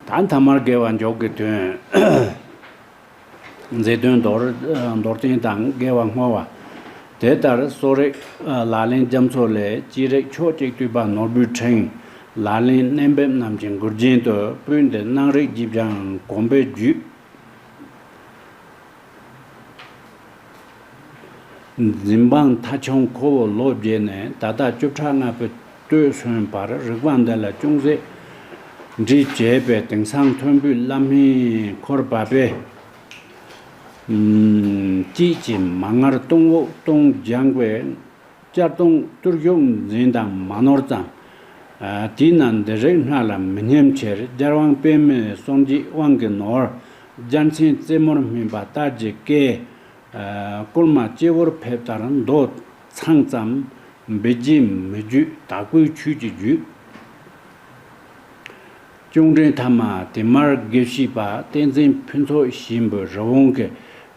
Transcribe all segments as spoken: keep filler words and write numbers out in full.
ད་ཐ་མར་དགེ་བ་འཇོག་གི་དོན། མཛེས་སྟོན་རྡོར་རྡོར་གདན་དང་དགེ་བ་བསྔོ་བ། དེ་ལྟར་གསོ་རིག་ལག་ལེན་རྒྱ་མཚོ་ལས། ཅི་རིགས་ཕྱོགས་གཅིག་བཏུས་པ་ནོར་བུའི་ཕྲེང་། ལག་ལེན་གནས་འབེབས་རྣམས་ཀྱི་མགུལ་རྒྱན་དུ། སྤུས་འདི་སྣང་རིག་བགྱིས་པ་ཡང་གོམ་པའི་རྒྱུད། འཛིན་དཔང་ཐ་ཆུང་ཁོ་བོ་ལོ་བརྒྱད་ནས་ད་ལྟ་བཅུ་ཕྲག་ལྔ་པའི་སྟོད་སོན་བར་རིག་པ་འདི་ལ་ཅུང་ཟད་འདྲིས་བྱས་པའི་དེང་སང་མཐོན་པོའི་བླ་སྨན་འཁོར་བ་པས་དཔྱིས་ཀྱི་མར་ངར་སྟོང་འོག་སྟོང་སྦྱངས་པའི་གཅར་རྡུང་གཏོར་གཞོགས་འཛིན་དང་མ་ནོར་ཙམ། དེས་ན་འདི་རིགས་སྣ་ལ་མི་སྙེམས་ཕྱིར། རྒྱལ་དབང་པདྨའི་གསུང་གཅིག་དབང་གིས་ནོར། རྒྱལ་མཚན་རྩེ་མོར་སྨིན་པ་ལྟར་གྱི་སྐད། བསྐུལ་མ་སྤྱི་བོར་ཕེབས་ལྟར་མདོ་ཚང་ཙམ་འབུལ་གྱིས་མི་བརྗོད་དྭགས་པོའི་ཆོས་ཀྱི་རྒྱུད། གཅུང་ཕྲན་ཐ་མ་དེ་མར་དགེ་བཤེས་པ་བསྟན་འཛིན་ཕུན་ཚོགས་ཞེས་འབོད་རི་བོང་གི་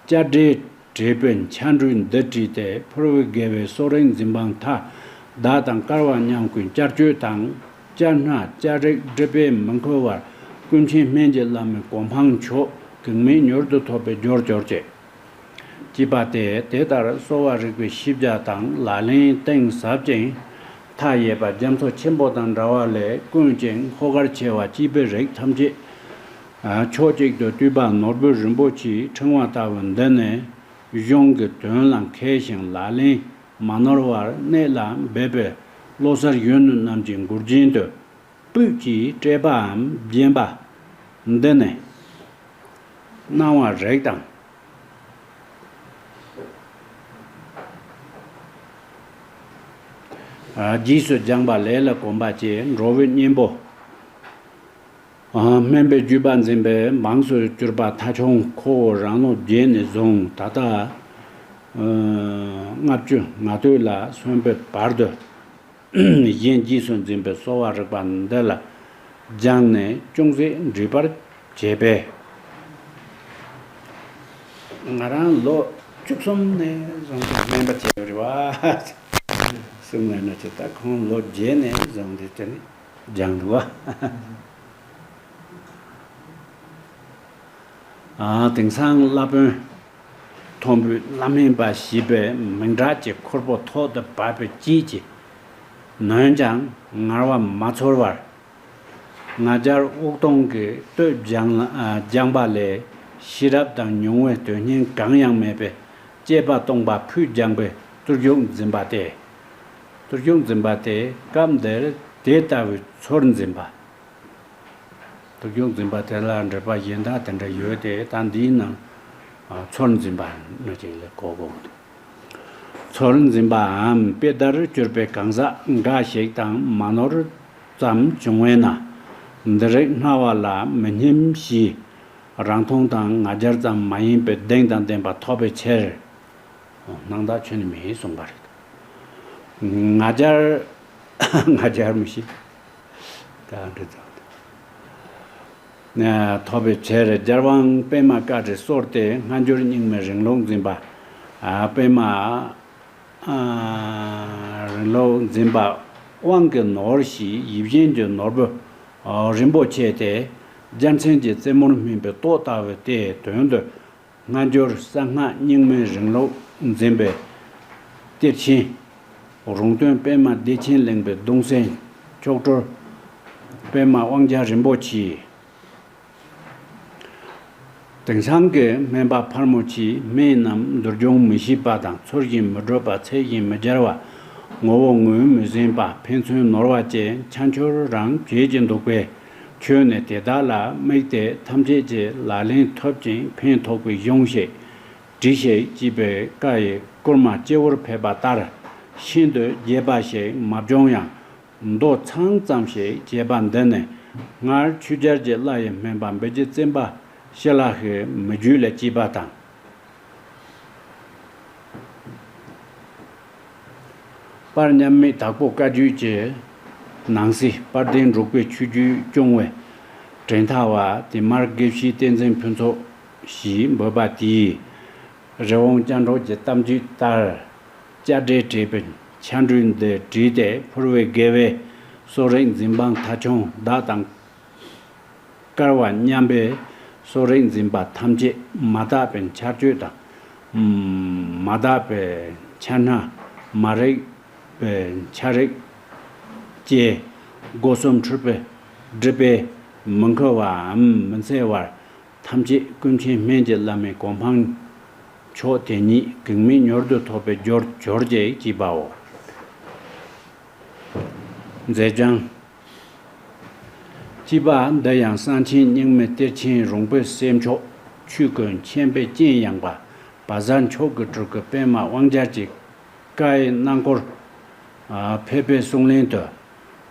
ལྕགས་སྒྲའི་བྲིས་པའི་ཕྱག་འགྲོས་འདི་བྲིས་ཏེ་ཕུར་བུ་དགེ་བའི་གསོ་རིག་འཛིན་དཔང་མཐའ་བདག་དང་བསྐལ་པ་མཉམ་ཀུན་བསྐྱར་བཅོས་དང་། ལྕགས་སྣ་ལྕགས་རིགས་སྒྲིབ་པས་མི་འཁོལ་བར། ཀུན་མཁྱེན་སྨན་གྱི་བླ་མའི་གོ་འཕང་མཆོག་གེགས་མེད་མྱུར་དུ་ཐོབ་པའི་རྒྱུར་གྱུར་ཅིག། ཅེས་པ་སྟེ། དེ་ལྟར་གསོ་བ་རིག་པའི་ཤེས་བྱ་དང་ལག་ལེན་གཏིང་ཟབ་ཅིང་མཐའ་ཡས་པ་རྒྱ་མཚོ་ཆེན་པོ་དང་འདྲ་བ་ལས་ཀུན་ཀྱང་ཤོག་དཀར་ཆེ་བ་སྐྱེས་པའི་རིགས་ཐམས་ཅད་ཕྱོགས་གཅིག་ཏུ་བཏུས་པ་ནོར་བུ་རིན་པོ་ཆེའི་ཕྲེང་བ་ལྟ་བུ་འདི་ནི་གཞུང་གི་དོན་ལ་མཁས་ཤིང་ལག་ལེན་མ་ནོར་བར་གནད་ལ་འབེབས་པའི་བློ་གསར་གཞོན་ནུ་རྣམས་ཀྱི་མགུལ་རྒྱན་དུ། སྤུས་ཀྱིས་སྤྲས་པའམ་བརྒྱན་པ་འདི་ནི་སྣང་བ་རིག་དང་། རྗེས་སུ་སྦྱངས་པ་ལས་ལ་གོམས་པ་བཅས་འགྲོ་བའི་གཉེན་པོ། སྨན་པའི་བརྒྱུད་པ་འཛིན་པའི་འབངས་སུ་གྱུར་པ་ཐ་ཆུང་ཁོ་བོ་རང་ལོ་བརྒྱད་ནས་བཟུང་ད་ལྟ་ལྔ་བཅུ་ང་བདུན་ལ་སོན་པའི་བར་དུ། གཞན་རྗེས་སུ་འཛིན་པའི་གསོ་བ་རིག་པ་འདི་ལ་སྦྱངས་ནས་ཅུང་ཟད་འདྲིས་པར་བྱས་པས། ང་རང་ལོ་བཅུ་གསུམ་ནས་བཟུང་སྟེ་སྨན་པ་བྱས་པ་རེད་བ། གསུམ་ལ་ན་ཆེ་ད་ཁོང་ལོ་བརྒྱད་ནས་བཟུང་སྟེ་དེ་ནས་སྦྱངས་འདུག་བ། ཨ། དེང་སང་བླ་དཔོན་མཐོན་པོའི་བླ་སྨན་པ་ཞེས་པའི་མིང་གྲགས་ཀྱི་ཁོལ་པོ་ཐོག་ཏུ་བབས་པའི་དཀྱིལ་གྱི་ནོན་ཀྱང་ངལ་བ་མ་ཚོར་བར། ང་རྒྱལ་དབུགས་གཏོང་གི་སྟོད་སྦྱངས་ལ་སྦྱངས་པ་ལས་ཤེས་རབ་དང་མྱོང་བའི་དོན་སྙིང་གང་ཡང་མེད་པའི་དཔྱད་པ་སྟོང་པ་ཕུད་སྦྱངས་པའི་གཏོར་གཞོགས་འཛིན་པ་སྟེ། གཏོར་གཞོགས་འཛིན་པ་སྟེ་སྐབས་འདིར་དེ་ལྟ་བུའི་ཚུལ་འཛིན་པ། གཏོར་གཞོགས་འཛིན་པ་དེ་ལ་འགྲེལ་པ་གཞན་དག་དེ་འདྲ་ཡོད་དེ་ད་འདིའི་ནང་ཚུལ་འཛིན་པ་ནི་ཅིག་ལ་གོ་དགོས་འདུག། ཚུལ་འཛིན་པའམ་དཔེ་ཟླར་གྱུར་པའི་གང་ཟག་འགའ་ཞིག་དང་མ་ནོར་ཙམ་བྱུང་བས་ན། འདི་རིགས་སྨྲ་བ་ལ་མི་སྙེམས་ཞེས་རང་མཐོང་དང་ང་རྒྱལ་ཙམ་མ་ཡིན་པའི་གདེང་དང་ལྡན་པ་ཐོབ་པའི་ཕྱིར། སྣང་དག་ཆོས་ནི་མེད་གསུངས་པ་རེད། ང་རྒྱལ་ང་རྒྱལ་མི་ཤེས། ད་འདྲི་ཙམ་ཐོབ་པའི་ཕྱིར་རྒྱལ་དབང་པདྨ་བཀའ་དྲིན་གསོལ་ཏེ་སྔ་འགྱུར་རྙིང་མའི་རིང་ལུགས་འཛིན་པ། ཨ། པདྨ་ཨ་རིང་ལུགས་འཛིན་པ་དབང་གི་ནོར་ཞེས་ཡིད་བཞིན་གྱི་ནོར་བུ་རིན་པོ་ཆེ་སྟེ། རྒྱལ་མཚན་གྱི་རྩེ་མོར་སྨིན་པའི་ཏོག་ལྟ་བུ་སྟེ་དོན་དུ། སྔ་འགྱུར་གསང་སྔགས་རྙིང་མའི་རིང་ལུགས་འཛིན་པའི་གཏེར་ཆེན། རོང་སྟོན་པདྨ་བདེ་ཆེན་གླིང་པའི་གདུང་སྲས་མཆོག་སྤྲུལ་པདྨ་དབང་རྒྱལ་རིན་པོ་ཆེ། དེང་སང་གི་སྨན་པ་ཕལ་མོ་ཆེས་སྨན་རྣམས་འདུལ་སྦྱོང་མི་ཤེས་པ་དང་ཚུལ་བཞིན་མི་སྒྲུབ་པ་ཚད་བཞིན་མི་སྦྱར་བ་ངོ་བོ་ངོས་མི་ཟིན་པ་ཕན་ཚུན་ནོར་བ་བཅས་འཆལ་འཆོལ་རང་བྱེད་ཀྱི་འདུག་པས། ཁྱོད་ནི་དེ་དག་ལ་དམིགས་ཏེ་ཐམས་ཅད་ཀྱིས་ལག་ལེན་ཐུབ་ཅིང་ཕན་ཐོགས་པའི་གཞུང་ཞིག་བྲིས་ཤིག་ཅེས་པའི་བཀའ་ཡི་བསྐུལ་མ་སྤྱི་བོར་ཕེབས་པ་ལྟར་ཤིན་ཏུ་རྒྱས་པ་ཞིག་མ་བྱུང་ཡང་མདོ་ཚང་ཙམ་ཞིག་བྱས་པ་འདི་ནི་སྔར་ཆོས་རྒྱལ་གྱི་བླ་ཡི་སྨན་པ་འབུལ་རྒྱུ་བཙུན་པ་ཞི་ལ་ཤི་མི་རྒྱུད་ལ་སྐྱེས་པ་དང་། པར་མཉམ་མེད་དྭགས་པོ་བཀའ་བརྒྱུད་ཀྱི་ནང་གསེས་དཔལ་ལྡན་འབྲུག་པའི་ཆོས་བརྒྱུད་སྐྱོང་བའི་གྲལ་མཐའ་བ་དེ་མར་དགེ་བཤེས་བསྟན་འཛིན་ཕུན་ཚོགས་ཞེས་འབོད་པ་དེས། རི་བོང་ཅལ་འདྲོགས་ཀྱི་གཏམ་རྒྱུད་ལྟར་ལྕགས་སྒྲས་བྲིས་པའི་ཕྱག་འགྲོས་འདི་བྲིས་ཏེ་ཕུར་བུའི་དགེ་བའི་གསོ་རིག་འཛིན་དཔང་ཐ་ཆུང་བདག་དང་ དཀར་བ་མཉམ་པའི་གསོ་རིག་འཛིན་པ་ཐམས་ཅད་མ་དག་པའི་ཆར་ཆུ་དང་། མ་དག་པའི་ཆར་སྣ། མ་རིག་པའི་ཆ་རིག་བཅས་སྒོ་གསུམ་འཁྲུལ་པའི་སྒྲིབ་པས་མི་འཁོར་བའམ་མི་འཚེ་བར། ཐམས་ཅད་ཀུན་མཁྱེན་སྨན་གྱི་བླ་མའི་གོ་འཕང་མཆོག་དེ་ཉིད་གེགས་མེད་མྱུར་དུ་ཐོབ་པའི་རྒྱུར་གྱུར་ཅིག་ཅེས་པའོ། མཛད་བྱང་། ཅེས་པ་འདི་ཡང་གསང་ཆེན་རྙིང་མའི་གཏེར་ཆེན་རོང་པོའི་སྲས་མཆོག་ཆོས་ཀུན་མཁྱེན་པའི་སྤྱན་ཡངས་པ་བཛྲ་མཆོག་གི་སྤྲུལ་སྐུ་པདྨ་དབང་རྒྱལ་གྱི་བཀའ་ཡི་སྣང་སྐོར། ཕེབས་པའི་གསུང་ལན་དུ།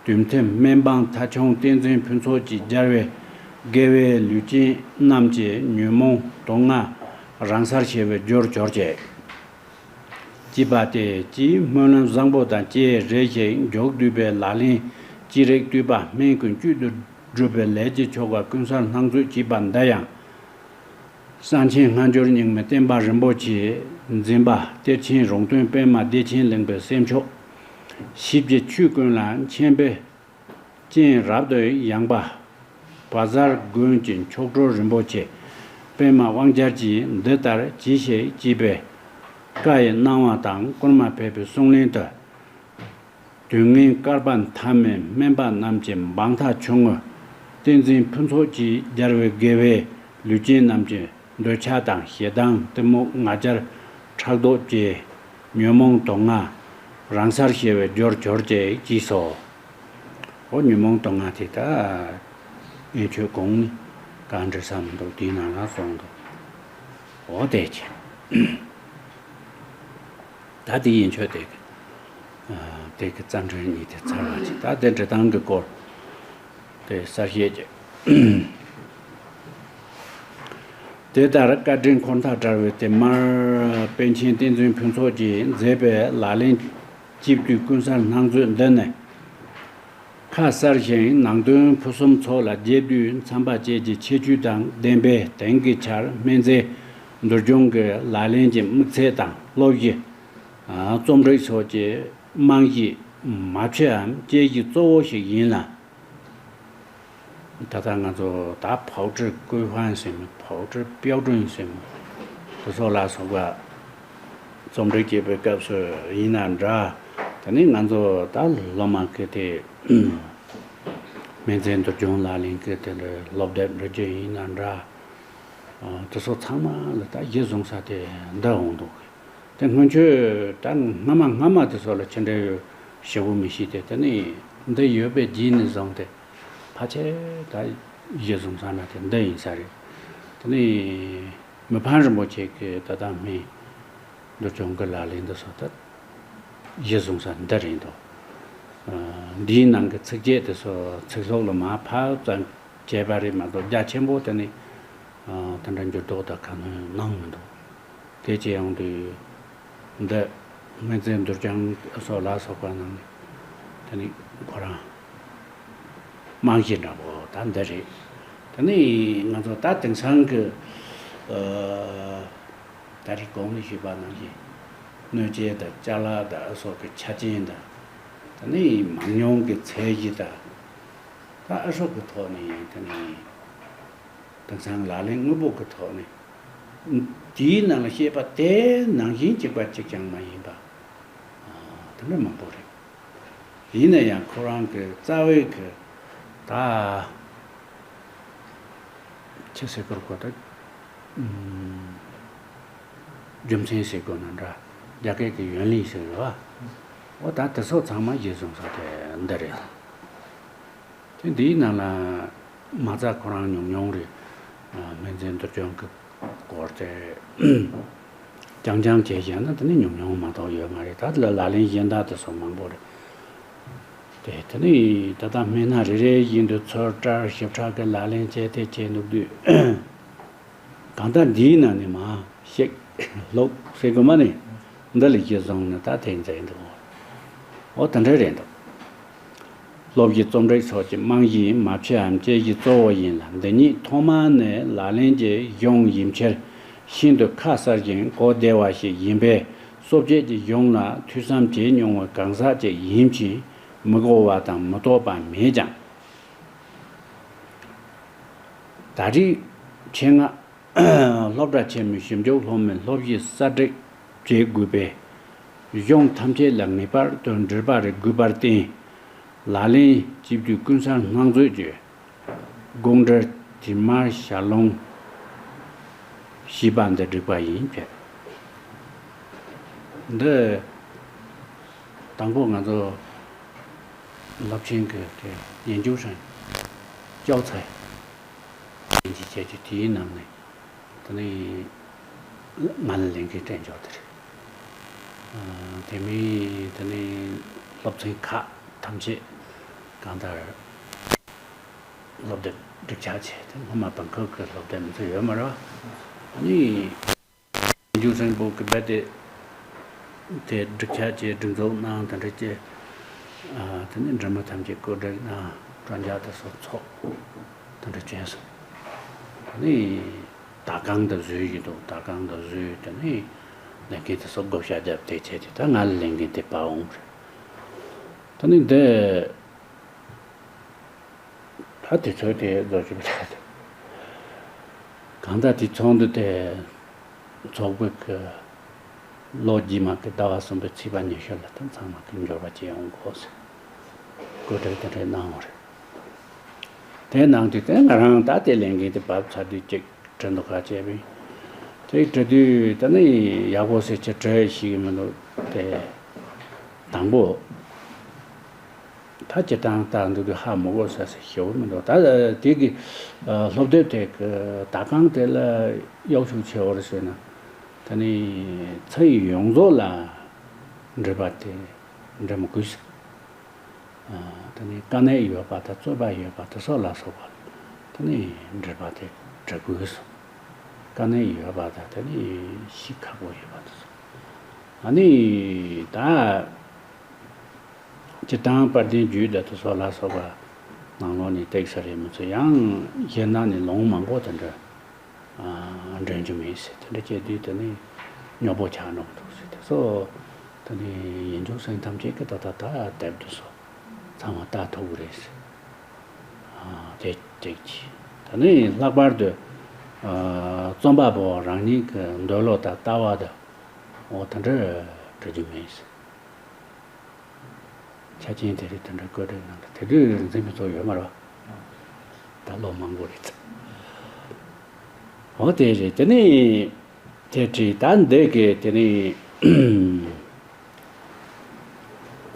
དུས་མཐའི་སྨན་པ་ཐ་ཆུང་བསྟན་འཛིན་ཕུན་ཚོགས་ཀྱིས་སྦྱར་བའི་དགེ་བའི་ལུས་ཅན་རྣམས་ཀྱི་ཉོན་མོངས་དུག་ལྔ་རང་སར་ཞི་བའི་རྒྱུར་གྱུར་ཅིག་ཅེས་པ་སྟེ། སྤྱིའི་སྨོན་ལམ་བཟང་པོ་དང་བཅས་རེ་ཞིག་མཇུག་བསྡུས་པའི་ལག་ལེན་ཅི་རིགས་བསྟོད་པ་སྨན་ཀུན་བཅུད་དུ་གྲུབ་པའི་ལས་ཀྱི་ཆོ་ག་ཀུན་གསལ་སྣང་མཛོད་ཅེས་པ་འདི་ཡང་། གསང་ཆེན་སྔ་འགྱུར་རྙིང་མའི་བསྟན་པ་རིན་པོ་ཆེ་འཛིན་པ་གཏེར་ཆེན་རོང་སྟོན་པདྨ་བདེ་ཆེན་གླིང་པའི་སྲས་མཆོག་ཞིབ་ཀྱི་ཆོས་ཀུན་ལ་མཁྱེན་པའི་སྤྱན་རབ་ཏུ་ཡངས་པ། བཛྲ་དགོན་གྱི་མཆོག་སྤྲུལ་རིན་པོ་ཆེ་པདྨ་དབང་རྒྱལ་གྱིས་འདི་ལྟར་གྱིས་ཤིག་ཅེས་པའི་བཀའ་ཡི་གནང་བ་དང་སྐུལ་མ་ཕེབས་པའི་གསུང་ལན་དུ། དུས་ངན་བསྐལ་པ་མཐའ་མའི་སྨན་པ་རྣམས་ཀྱི་འབངས་ཐ་ཆུང་ངུ་བསྟན་འཛིན་ཕུན་ཚོགས་ཀྱིས་སྦྱར་བའི་དགེ་བའི་ལུས་ཅན་རྣམས་ཀྱི་འདོད་ཆགས་དང་ཞེ་སྡང་གཏི་མུག་ང་རྒྱལ་ཕྲག་དོག་བཅས་ཉོན་མོངས་དུག་ལྔ་རང་སར་ཞི་བའི་རྒྱུར་གྱུར་ཅིག་ཅེས་སོ། འོ་ཉོན་མོངས་དུག་ལྔ་དེ་ད་ཡན་ཆོད་གོང་ནས་གང་འདྲི་ས་མི་འདུག་དེའི་ནང་ལ་སོང་འདུག་འོ་དེ་ཅི། ད་དེ་ཡན་ཆོད་དེ་གི་དེ་གི་རྩ་འགྲེལ་གཉིས་དེ་ཚར་བ་ཅིག་ད་དེ་འབྲི་སྟངས་ཀྱི་སྐོར་དེ་གསལ་བཤད་ཅིག་དེ་ལྟར་བཀའ་དྲིན་འཁོར་མཐའ་བྲལ་བའི་དེ་མར་པཎ་ཆེན་བསྟན་འཛིན་ཕུན་ཚོགས་ཀྱིས་མཛད་པའི་ལག་ལེན་སྤྱི་བཏུས་ཀུན་གསལ་སྣང་མཛོད་འདི་ནི། ཁ་གསལ་ཞིང་ནང་དོན་ཕུན་སུམ་ཚོགས་ལ་རྒྱས་བསྡུས་མཚམས་པ་བཅད་ཀྱི་ཁྱད་ཆོས་དང་ལྡན་པའི་དེང་གི་ཆར་སྨན་རྫས་འདུལ་སྦྱོང་གི་ལག་ལེན་གྱི་དམིགས་ཚད་དང་སློབ་གཞི། རྩོམ་རིག་སོགས་ཀྱི་རྨང་གཞི་མ་ཕྱིའམ་དཔྱད་གཞི་གཙོ་བོ་ཞིག་ཡིན་ལ། ད་ལྟ་ང་ཚོ་ད་ཕའོ་ཀྲི་ཀུའི་ཧྥན་ཟེར་མི་ཕའོ་ཀྲི་པིའོ་ཀྲུན་ཟེར་མི་དེ་ཚོ་ལ་སོགས་པ་རྩོམ་རིག་བྱེད་པའི་སྐབས་སུ་ཡིན་ན་འདྲ། དེ་ནས་ང་ཚོ་ད་སློབ་མ་གི་དེ་སྨན་རྫས་འདུལ་སྦྱོང་ལག་ལེན་གི་དེ་འདྲ་སློབ་དེབ་འབྲི་རྒྱུ་ཡིན་ན་འདྲ། དེ་ཚོ་ཚང་མ་ལ་ད་གཞི་བཟུང་ས་དེ་འདི་འོང་འདུག་དེ་སྔོན་ཆད་ད་སྔ་མ་སྔ་མ་དེ་ཚོ་ལ་ཅི་འདྲ་ཡོད་ཞེ་པོ་མི་ཤེས་ཏེ། དེ་ནས་འདི་ཡོད་པའི་རྗེས་ནས་བཟུང་སྟེ་ཕལ་ཆེར་ད་གཞི་བཟུང་ས་ན་དེ་འདི་ཡིན་ས་རེད། དེ་ནས་མི་ཕམ་རིན་པོ་ཆེ་གི་ད་ལྟ་སྨན་འདུལ་སྦྱོང་གི་ལག་ལེན་འདི་ཚོ་ད་གཞི་བཟུང་ས་འདི་རེད་འདུག་འདིའི་ནང་གི་ཚིགས་བཅད་དེ་ཚོ་ཚིག་ཟོག་ལ་མར་ཕབ་ཙམ་བྱས་པ་རེད་མ་གཏོགས་རྒྱ་ཆེན་པོ་དེ་ནས་དེ་འདྲ་འགྱུར་ལྡོག་དང་གང་ནས་གནང་མི་འདུག་དེ་བྱས་ཡོང་དུས་འདི་སྨན་རྫས་འདུལ་སྦྱོང་སོགས་ལ་སོགས་པ་ནང་ནས་དེ་ནི་ཁོ་རང་རྨང་གཞི་འདྲ་པོ་ད་འདི་རེད། དེ་ནི་ང་ཚོ་ད་དེང་སང་གི་ད་རེས་གོང་ནས་ཞུས་པ་ནང་བཞིན་སྣོད་ཆས་དང་ཅ་ལག་དང་ཨ་སོགས་ཀྱི་ཆ་རྐྱེན་དང་། དེ་ནི་མང་ཉུང་གི་ཚད་གཞི་དང་། ད་ཨ་སོགས་ཀྱི་ཐོག་ནས་དེ་ནི་དེང་སང་ལག་ལེན་དངོས་པོ་གི་ཐོག་ནས་དེའི་ནང་ལ་བཤད་པ་དེ་ནང་བཞིན་གཅིག་པ་གཅིག་རྐྱང་མ་ཡིན་པ་དེ་འདྲ་མང་པོ་རེད། ཡིན་ན་ཡང་ཁོ་རང་གི་རྩ་བའི་གི་ད་ཆི་ཟེར་དགོས་རེད་གོ་ད་རྒྱུ་མཚན་ཟེར་དགོས་ན་འདྲ། རྒྱ་སྐད་ཀྱི་ཡོན་ལི་ཟེར་རེད་བ། འོ་ད་དེ་ཚོ་ཚང་མ་གཞི་བཟུང་ས་དེ་འདི་རེད། དེ་འདིའི་ནང་ལ་མ་རྩ་ཁོ་རང་ཉུང་ཉུང་རེད། སྨན་རྫས་འདུལ་སྦྱོང་གི་སྐོར་དེ་རྐྱང་རྐྱང་བྱས་བཤད་ན་དེ་ནི་ཉུང་ཉུང་མ་གཏོགས་ཡོད་མ་རེད། ད་ལ་ལག་ལེན་གཞན་དག་དེ་ཚོ་མང་པོ་རེད། དེ་དེ་ནི་ད་ལྟ་སྨན་སྣ་རེ་རེ་བཞིན་དུ་ཚུར་བཀྲལ་ཞིབ་ཕྲ་གི་ལག་ལེན་བྱས་ཏེ་བྱས་འདུག་དུས། གང་ལྟར་འདིའི་ནང་ནས་མར་ཤེས་ཀློག་ཟེར་དགོས་མ་ནི་འདི་ལ་གཞི་བཟུང་ནས་ད་དེ་མཛད་འདུག་འོ་དེ་འདྲ་རེད་འདུག་སློབ་གཞི་རྩོམ་རིག་སོགས་ཀྱི་རྨང་གཞི་མ་ཕྱེའམ་དཔྱད་གཞི་གཙོ་བོ་ཡིན་ལ། འདི་ཉིད་ཐོག་མ་ནས་ལག་ལེན་གྱི་གཞུང་ཡིན་ཕྱིར་ཤིན་ཏུ་ཁ་གསལ་ཞིང་གོ་བདེ་བ་ཞིག་ཡིན་པས། གསོ་དཔྱད་ཀྱི་གཞུང་ལ་ཐོས་བསམ་བྱེད་མྱོང་བའི་གང་ཟག་ཅིག་ཡིན་ཕྱིན་མི་གོ་བ་དང་མི་རྟོགས་པ་མེད་ཀྱང་། ད་རེས་ཆེད་མངགས་སློབ་གྲྭ་ཆེན་མོའི་ཞིབ་འཇུག་སློབ་མའི་སློབ་གཞི་གསར་སྒྲིག་བྱེད་དགོས་པས། གཞུང་ཐམས་ཅད་ལ་ངེས་པར་དུ་འགྲུལ་པ་རེ་དགོས་པར་བརྟེན། ལག་ལེན་བྱེད་དུས་ཀུན་གསལ་སྣང་མཛོད་ཀྱི་དགོངས་འགྲེལ་དེ་མར་ཞར་ལུང་ཞེས་པ་འདི་བསྒྲིགས་པ་ཡིན་ཟེར། འདི་དང་པོ་ང་ཚོ་སློབ་ཆེན་གྱི་དེ་ཡིན་རྒྱུ་ཧྲན་ཅའོ་ཚའེ་ཡིན་གྱི་བྱས་ཀྱི་དེའི་ནང་ནས། དེ་ནས་ང་ལ་ལས་འགན་སྤྲད་འཇོག་དེ་རེད། ཨ། དེ་མིན་དེ་ནས་སློབ་ཚན་ཁག་ཐམས་ཅད་གང་ལྟར་སློབ་དེབ་སྒྲིག་ཆ་བྱས་ཏེ། སྔོན་མ་བོད་ཁུལ་གྱི་སློབ་དེབ་མི་ཚོ་ཡོད་མ་རེད་བ། ཨ་ནི་འཇུ་སེང་པོ་གི་རྦད་དེ་དེ་སྒྲིག་ཆ་བྱས། སྒྲིག་འཛུགས་གནང་། དེ་འདྲ་བྱས། ཨ། དེ་ནས་འབྲི་མི་ཐམས་ཅད་བཀོད་སྒྲིག་གནང་། དྲ་རྒྱ་དེ་སོགས་ཚོགས། དེ་འདྲ་བྱས་སོང་། དེ་ནས་དྭགས་ཁང་དུ་བཟོས་ཡོད་འདུག། དྭགས་ཁང་དུ་བཟོས། དེ་ནས་ལས་འགན་དེ་ཚོ་བགོ་བཤའ་བརྒྱབ་སྟེ་བྱས་ཏེ། ད་ང་ལ་ལས་འགན་དེ་བབས་འོང་རེད། དེ་ནས་འདི་ད་དུས་ཚོད་དེ་རྫོགས་ཀྱི་མ་རེད། གང་ལྟར་དེ་ཚོགས་འདུ་དེ་ཚོགས་པའི་གི་ལོ་རྗེས་མ་གི་ཟླ་བ་གསུམ་པའི་ཚེས་པ་ཉི་ཤུ་ལ་ད་ཚང་མ་གི་འབྱོར་པ་བྱེད་ཡོང་དགོས་ཟེར་བཀོད་སྒྲིག་དེ་འདྲ་གནང་བ་རེད། དེ་གནང་དུས་དེ་ང་རང་ད་དེ་ལས་འགན་དེ་བབས་ཚར་དུས་གཅིག་བྲིས་འདུག་ག་བྱས་པས། དེ་བྲིས་དུས་ད་ནི་ཡག་པོ་ཟེར་ཅིག་བྲིས་ཤེས་ཀྱི་མི་འདུག། དེ་དང་པོ། ད་སྤྱིར་བཏང་ལྟ་འདུག་གི་ཧ་མ་གོ་ས་ཟེར་ཞེ་པོ་མི་འདུག། ད་དེ་གི་ཨ་སློབ་དེབ་དེ་གི་དྭགས་ཁང་དེ་ལ་གཡོག་ཞུགས་བྱེད་འོར་ཟེར་ན། ད་ནི་ཚ་ཡི་ཡོངས་རྫོགས་ལ་འབྲི་པ་དེ་འབྲི་མི་དགོས་ཟེར། ཨ། ད་ནི་དཀའ་གནད་ཡོད་པ་དང་རྩོད་པ་ཡོད་པ་དེ་སོགས་ལ་སོགས་པ་ད་ནི་འབྲི་པ་དེ་འབྲི་དགོས་ཟེར། དཀའ་གནད་ཡོད་པ་དང་ད་ནི་ཤེས་ཁག་པོ་ཡོད་པ་དེ་སོགས། ཨ་ནི་ད། སྤྱིར་བཏང་དཔལ་ལྡན་རྒྱུད་དང་དེ་སོགས་ལ་སོགས་པ་ནང་ལོགས་ནས་བཏེགས་ས་རེད། མི་ཚོ་ཡང་གཞན་དག་ནས་ལུང་མང་པོ་དེ་འདྲ་ཨ་འདྲེན་རྒྱུ་མེད་ཟེར། དེ་འདྲ་བྱས་དུས་དེ་ནི་རྙོག་པོ་ཆགས་འགྲོ་འདུག་ཟེར། དེ་སོགས་དེ་ནི་ཡིན་རྒྱུ་སེམས་ཐམས་ཅད་ཀྱི་ད་ལྟ་ད་དེབ་དེ་སོགས་ཚང་མ་ལྟ་ཐུབ་ཀྱི་རེད་ཟེར། ཨ། དེ་དེ་གྱིས་དེ་ནི་ལྷག་པར་དུ་ཨ་རྩོམ་པ་པོ་རང་ཉིད་ཀྱི་འདོད་བློ་དང་ལྟ་བ་དང་འོ་དེ་འདྲ་འབྲི་རྒྱུ་མེད་ཟེར། ཆ་རྐྱེན་དེ་རིགས་དེ་འདྲ་བཀོད་སྒྲིག་གནང་སྟེ། དེ་དུས་འཛིན་མི་ཚོ་ཡོད་མ་རེད་བ། ད་ལོ་མང་པོ་རེད། འོ་དེ་རེད། དེ་ནས་དེ་བྲིས། ད་འདི་གི་དེ་ནས་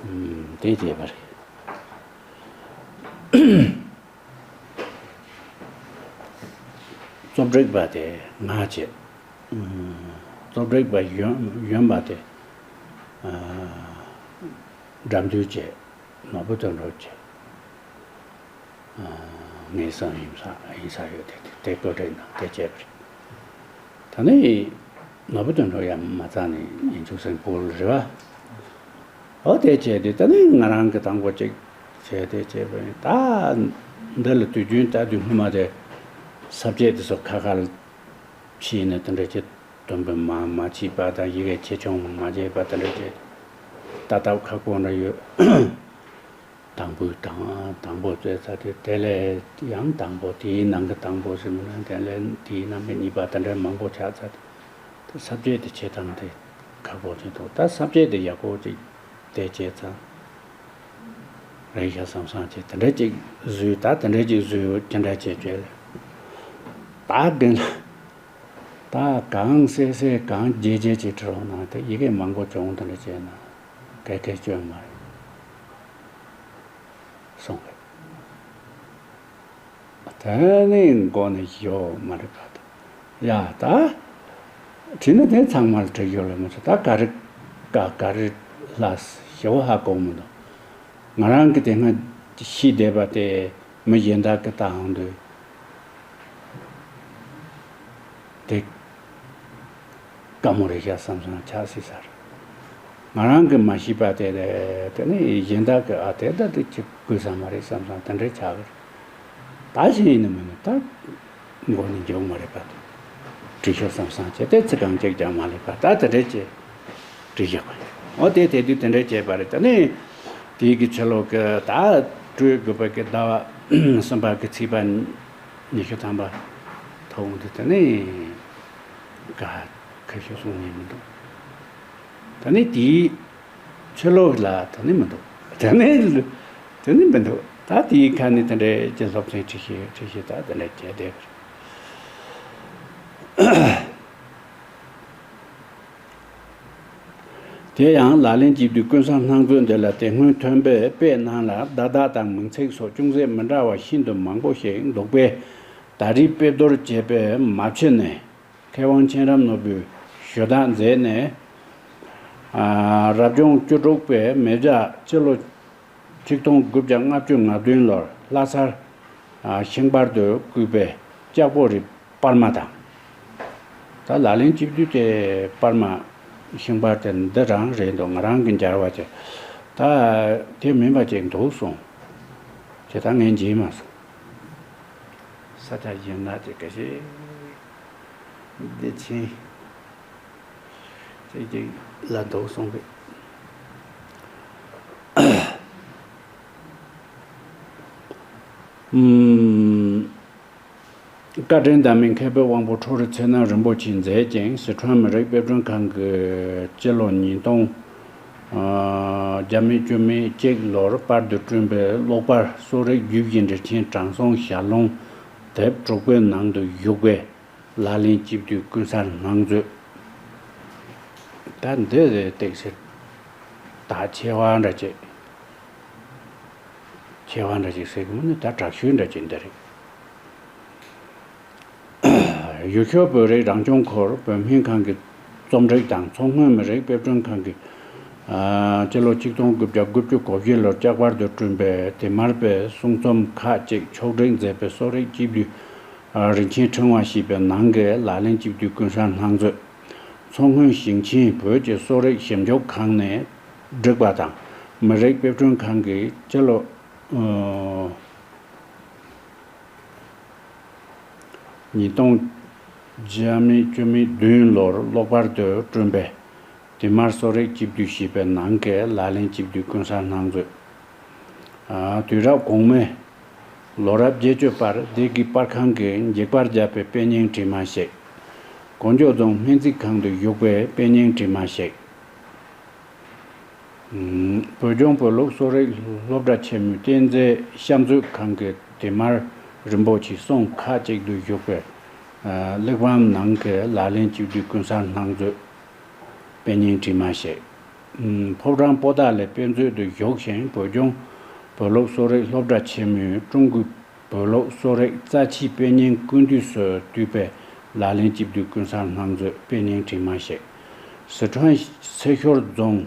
ཨམ། དེ་བྱས་པ་རེད། རྩོམ་སྒྲིག་པ་དེ་ང་བྱས། ཨམ། རྩོམ་སྒྲིག་པ་གཞོན་གཞོན་པ་དེ་ཨ་དགྲ་འདུལ་བྱས། ནོར་བུ་དོན་གྲུབ་བྱས། ཨ། ངའི་བསམ་ཡིན་ས་ཡིན་ས་ཡོད་དེ། དེ་བཀོད་སྒྲིག་གནང་། དེ་བྱས་པ་རེད། ད་ནི་ནོར་བུ་དོན་གྲུབ་ཡང་མ་རྩ་ནས་ཡིན་ཆོག་སེམས་པོ་རེད་བ། འོ་དེ་བྱས་ཏེ་ད་ནི་ང་རང་གི་དང་པོ་གཅིག་བྱས་ཏེ་བྱས་པ་ཡིན། ད་འདི་ལ་དུས་རྒྱུན་ལྟ་དུས་སྔོན་མ་དེ་ས་བཅད་དེ་ཚོ་ཁ་ཁ་ལ་ཕྱིས་ནས་དེ་འདྲ་བྱས། དོན་དཔེ་མ་མ་བྱས་པ་དང་། ཡི་གེ་ཆེ་ཆུང་མ་བྱས་པ་དེ་འདྲ་བྱས། ལྟ་སྟབས་ཁག་པོ་འདྲ་ཡོད། དང་པོའི་དང་དང་པོ་བཙལ་ཚར་དུས། དེ་ལས་ཡང་དང་པོ། དེའི་ནང་གི་དང་པོ་ཟེར་མི་འདྲ། དེ་ལས་དེའི་ནང་གི་གཉིས་པ། དེ་འདྲ་མང་པོ་ཆགས་ཚར་དུས། དེ་ས་བཅད་དེ་བྱེད་སྟངས་དེ་ཁག་པོ་ཆེ་འདུག། ད་ས་བཅད་དེ་ཡག་པོ་ཅིག་དེ་བྱས་ཙང་རེད་ཤག་བསམ་བསམ་བྱས། དེ་འདྲ་ཅིག་བཟོས། ད་དེ་འདྲ་ཅིག་བཟོས་ཅི་འདྲ་བྱས་བྱས། ད་དེ་ལ་ད་གང་གསལ་གསལ་གང་རྒྱས་རྒྱས་ཅིག་བྲིས་རོགས་གནང་། དེ་ཡི་གེ་མང་པོ་བྱུང་། དེ་འདྲ་བྱས་ན་གལ་གལ་སྐྱོན་མ་རེད་གསུངས་པས། དེ་ནས་མགོ་ནས་ཞོག་མ་རེད་པ། ད་ཡ་ད་བྲིས་ན་དེ་ཚང་མ་ལ་བྲིས་ཡོད་ལ་མ་ཚོ། ད་ག་རེ་ག་ག་རེ་ལ་ཞེ་པོ་ཧ་གོ་མི་འདུག། ང་རང་གི་དེ་སྔ་ཤེས་བསྡད་པ་དེ་མི་གཞན་དག་གི་ལྟ་འོང་དུས། དེ་དཀའ་མོ་རེད་ཤག་བསམ་བསམ་ཆགས་སྲིད་ས་རེད། ང་རང་གིས་མ་ཤེས་པ་དེ་རེད། དེ་ནས་གཞན་དག་གིས་ཨ་དེ་ད་དེ་ཅིག་དགོས་ས་མ་རེད་བསམ་བསམ་དེ་འདྲས་ཆགས་ཀྱི་རེད། ད་གཞན་ཡིན་ན་མིན་ན་ད་མགོ་ནས་མཇུག་མ་རེད་པ། བྲིས་ཤོག་བསམ་བསམ་བྱས་ཏེ་ཚིག་རྐང་གཅིག་ཀྱང་མ་སླེབས་པ། ད་དེ་འདྲས་བྱས་བྲིས་བཞག་པ་ཡིན། འོ་དེ་དེ་དུས་དེ་འདྲས་བྱས་པ་རེད། དེ་ནས་དེའི་གི་ཕྱི་ལོགས་གི་ད་སྤྲོད་དགོས་པ་གི་ཟླ་བ་གསུམ་པ་གི་ཚེས་པ། ཉི་ཤུ་ཐམ་པ་ཐོབ་འོང་དུས་དེ་ནས་ག་ཁ་ཤས་གསུང་ཉན་མི་འདུག་དེ་ནས་དེའི་ཕྱི་ལོགས་ལ་དེ་ནས་མི་འདུག་དེ་ནས་དེ་ནས་མི་འདུག་ད་དེའི་ཁ་ནས་དེ་འདྲའི་ཀྱི་སློབ་ཚན་ཁྲིད་ཤེས་ཁྲིད་ཤེས་ད་དེ་འདྲ་བྱས་བསྡད་པ་རེད། དེ་ཡང་ལག་ལེན་གྱི་དུས་ཀུན་བཟང་སྣང་མཛོད་འདི་ལ་དེ་སྔོན་ཐོན་པའི་དཔེ་རྣམས་ལ་བརྡ་དག་དང་མིང་ཚིག་སོགས་ཅུང་ཟད་མི་འདྲ་བ་ཤིན་ཏུ་མང་པོ་ཞིག་འདུག་པས། ད་རེས་དཔེ་བསྡུར་བྱས་པས་མ་ཕྱི་ནས་མཁས་དབང་མཁྱེན་རབ་ནོར་བུས་ཞུ་དག་མཛད་ནས། ཨ། རབ་བྱུང་བཅུ་དྲུག་པའི་མེ་བྱ་སྤྱི་ལོ་ཆིག་སྟོང་དགུ་བརྒྱ་ལྔ་བཅུ་ང་བདུན་ལོར་ལྷ་སར་ཤིང་པར་དུ་བརྐོས་པའི་ལྕགས་པོ་རི་པར་མ་དང་། ད་ལག་ལེན་བཅུ་བདུན་དེ་པར་མ་ཤིང་པར་དེ་འདི་རང་རེད་འདུག་ང་རང་གི་འབྱར་བ་དེ་ད་དེ་མིན་པ་ཅིག་འདུག་གསུངས། དེ་ད་ངས་མཇལ་མ་སོང་། ས་ཆ་གཞན་ན་དེ་ག་ཞིག་བདེ་ཆེན་དེ་ཅིག་ལ་འདུག་གསུངས་པས། ཨུམ། བཀའ་དྲིན་ལྡན་མིན་མཁས་པའི་དབང་པོ་ཁྲོ་རི་ཚེ་རྣམ་རིན་པོ་ཆེས་མཛད་ཅིང་། སི་ཁྲོན་མི་རིགས་དཔེ་སྐྲུན་ཁང་གིས་སྤྱི་ལོ་ཉིས་སྟོང་བརྒྱ་མེད་བཅུ་མེད་གཅིག་ལོར་པར་དུ་བསྐྲུན་པའི་གློག་པར་གསོ་རིག་བརྒྱུད་བཞིན་རིན་ཆེན་དྲང་སྲོང་ཞལ་ལུང་དེབ་དྲུག་པའི་ནང་དུ་བཞུགས་པའི་ལག་ལེན་བཅུ་བདུན་ཀུན་གསལ་སྣང་མཛོད། ད་འདི་རེད་ཏེག་ཟེར། ད་ཆེ་བ་འདྲ་ཅིག་ཆེ་བ་འདྲ་ཅིག་ཟེར་གི་མིན་ནི་ད་དྲག་ཤོས་འདྲ་ཅིག་འདི་རེད། ཡུལ་ཤུལ་བོད་རིགས་རང་སྐྱོང་ཁུལ་བོད་སྨན་ཁང་གི་རྩོམ་སྒྲིག་དང་མཚོ་སྔོན་མི་རིགས་དཔེ་སྐྲུན་ཁང་གིས་ཨ་སྤྱི་ལོ་ཆིག་སྟོང་དགུ་བརྒྱ་དགུ་བཅུ་གོ་བཞི་ལོར་ལྕགས་པར་དུ་བསྐྲུན་པའི་དེ་མར་པའི་གསུང་རྩོམ་ཁག་ཅིག་ཕྱོགས་སྒྲིག་མཛད་པའི་གསོ་རིག་བཅུ་བདུན་ཨ་རིན་ཆེན་ཕྲེང་བ་ཞེས་པའི་ནང་གི་ལག་ལེན་བཅུ་བདུན་ཀུན་གསལ་སྣང་མཛོད། མཚོ་སྔོན་ཞིང་ཆེན་བོད་ཀྱི་གསོ་རིག་ཞིབ་འཇུག་ཁང་ནས་བསྒྲིགས་པ་དང་། མི་རིགས་དཔེ་སྐྲུན་ཁང་གིས་སྤྱི་ལོ་ཨ་ཉིས་སྟོང་བརྒྱ་མེད་བཅུ་མེད་བདུན་ལོར་གློག་པར་དུ་བསྐྲུན་པའི་དེ་མར་གསོ་རིག་བཅུ་བདུན་ཞེས་པའི་ནང་གི་ལག་ལེན་བཅུ་བདུན་ཀུན་གསལ་སྣང་མཛོད། ཨ་དུས་རབས་གོང་མའི་ལོ་རབས་བརྒྱད་ཅུ་པར་སྡེ་དགེ་པར་ཁང་གིས་འགྱིག་པར་བརྒྱབ་པའི་དཔེ་རྙིང་བྲིས་མ་ཞིག། དཀོན་མཆོག་རྫོང་སྨན་རྩིས་ཁང་དུ་བཞུགས་པའི་དཔེ་རྙིང་བྲིས་མ་ཞིག། བོད་ལྗོངས་བོད་ལུགས་གསོ་རིག་སློབ་གྲྭ་ཆེན་མོའི་རྟེན་རྫས་བཤམས་མཛོད་ཁང་གི་དེ་མར་རིན་པོ་ཆེའི་གསུང་ཁག་ཅིག་ཏུ་བཞུགས་པའི་གླེགས་བམ་ནང་གི་ལག་ལེན་བཅུ་བདུན་ཀུན་གསལ་སྣང་མཛོད། དཔེ་རྙིང་བྲིས་མ་ཞིག། ཕོ་བྲང་པོ་ཏཱ་ལའི་དཔེ་མཛོད་དུ་བཞུགས་ཤིང་། བོད་ལྗོངས་བོད་ལུགས་གསོ་རིག་སློབ་གྲྭ་ཆེན་མོའི་ཀྲུང་གོའི་བོད་ལུགས་གསོ་རིག་རྩ་ཆེའི་དཔེ་རྙིང་ཀུན་བཏུས་སུ་བསྡུས་པའི་ལག་ལེན་བཅུ་བདུན་ཀུན་གསལ་སྣང་མཛོད། དཔེ་རྙིང་བྲིས་མ་ཞིག། སི་ཁྲོན་སེར་ཤོར་རྫོང་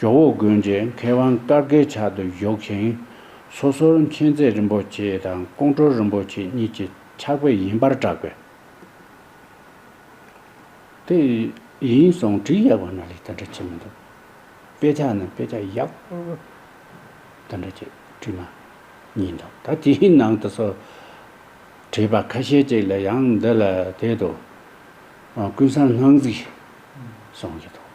ཇོ་བོ་དགོན་གྱི་མཁས་དབང་བཀའ་བརྒྱུད་ཕྱག་ཏུ་བཞུགས་ཤིང་། སོ་སོར་མཁྱེན་བརྩེ་རིན་པོ་ཆེ་དང་ཀོང་སྤྲུལ་རིན་པོ་ཆེ་གཉིས་ཀྱི་ཕྱག་དཔེ་ཡིན་པར་གྲགས་པས། དེ་ཡིན་སོང་བྲིས་ཡག་པ་ན་ལས་དེ་འདྲ་བྱེད་མི་འདུག་དཔེ་ཆ་ནི་དཔེ་ཆ་ཡག་པོ་དེ་འདྲ་བྱེད་བྲིས་མ་ཡིན་འདུག་ད་དེའི་ནང་དུ་སོ་བྲིས་པ་ཁ་ཤས་ཅིག་ལ་ཡང་འདི་ལ་དེ་དུ་ཀུན་བཟང་སྣང་གཟིགས་གསུངས་ཀྱི་འདུག་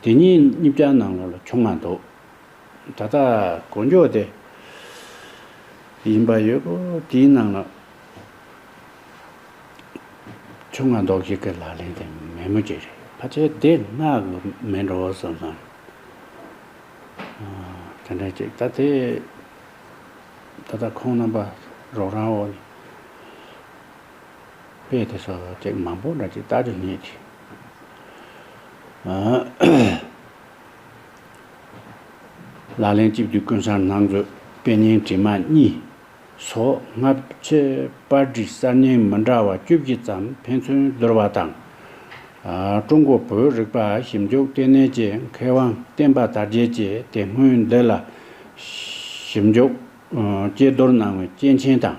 དེ་གཉིས་གཉིས་ཀ་ནང་ལོགས་ལ་ཆུང་བ་འདུག་ད་ལྟ་དཀོན་མཆོག་དེ་ཡིན་པ་ཡོད་གོ་དེའི་ནང་ལ་ཆུང་བ་འདུག་ཞིག་གི་ལག་ལེན་དེ་མེད་མོ་ཅིག་རེད། ཕལ་ཆེར་དེ་སྔ་གི་མེད་འགྲོ་བསམ་སོང་། དེ་འདྲ་ཅིག་ད་དེ་ད་ལྟ་ཁོང་རྣམ་པ་རོགས་རམ་འོག་ནས་དཔེ་དེ་ཚོ་ཅིག་མང་པོ་འདྲ་ཅིག་ལྟ་རྒྱུ་རྙེད་དེ། ལག་ལེན་གཅིག་ཏུ་ཀུན་བཟང་སྣང་མཛོད་དཔེ་རྙིང་བྲིས་མ་གཉིས་སོགས་སྔ་ཕྱི་པར་བྲིས་གསར་རྙིང་མི་འདྲ་བ་བཅུ་བཞི་ཙམ་ཕན་ཚུན་བསྡུར་བ་དང་། ཀྲུང་གོ་བོད་རིག་པ་ཞིབ་འཇུག་ལྟེ་གནས་ཀྱི་མཁས་དབང་བསྟན་པ་དར་རྒྱས་ཀྱིས་དེ་སྔོན་འདི་ལ་ཞིབ་འཇུག་དཔྱད་བསྡུར་གནང་བའི་རྐྱེན་ཆེན་དང་།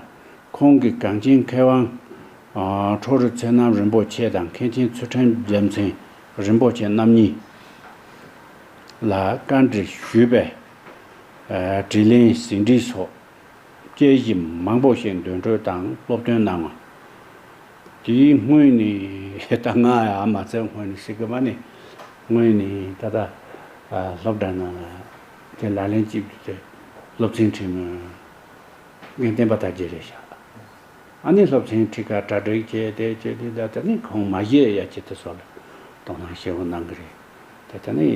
ཁོང་གིས་གངས་ཅན་མཁས་དབང་ཁྲོ་རུ་ཚེ་རྣམ་རིན་པོ་ཆེ་དང་མཁན་ཆེན་ཚུལ་ཁྲིམས་རྒྱལ་མཚན་རིན་པོ་ཆེ་རྣམ་གཉིས་ལ་བཀའ་འདྲི་ཞུས་པས། དྲིས་ལན་ཟིན་བྲིས་སོགས་དཔྱད་གཞི་མང་པོ་ཞིག་འདོན་སྤྲོད་དང་སློབ་སྟོན་གནང་བ། དེའི་སྔོན་ནས་ད་ང་ཡང་མ་ཚད་སྔོན་ནས་ཟེར་གི་མ་ནི་སྔོན་ནས་ད་ལྟ་སློབ་གྲྭ་ནང་ལ་དེ་ལག་ལེན་གཅིག་ཏུ་དེ་སློབ་ཚན་ཁྲིད་མི་རྒན་བསྟན་པ་དར་རྒྱས་རེད་ཤག་ཨ་ནི་སློབ་ཚན་ཁྲིད་ཁ་གྲ་སྒྲིག་བྱས་དེ་བྱས་དེ་ད་ད་ནི་ཁོང་མ་བཞེས་ཡ་ཅི་དེ་སོགས་ལ་དོ་སྣང་ཞེ་པོ་གནང་གི་རེད། དེ་ད་ནི་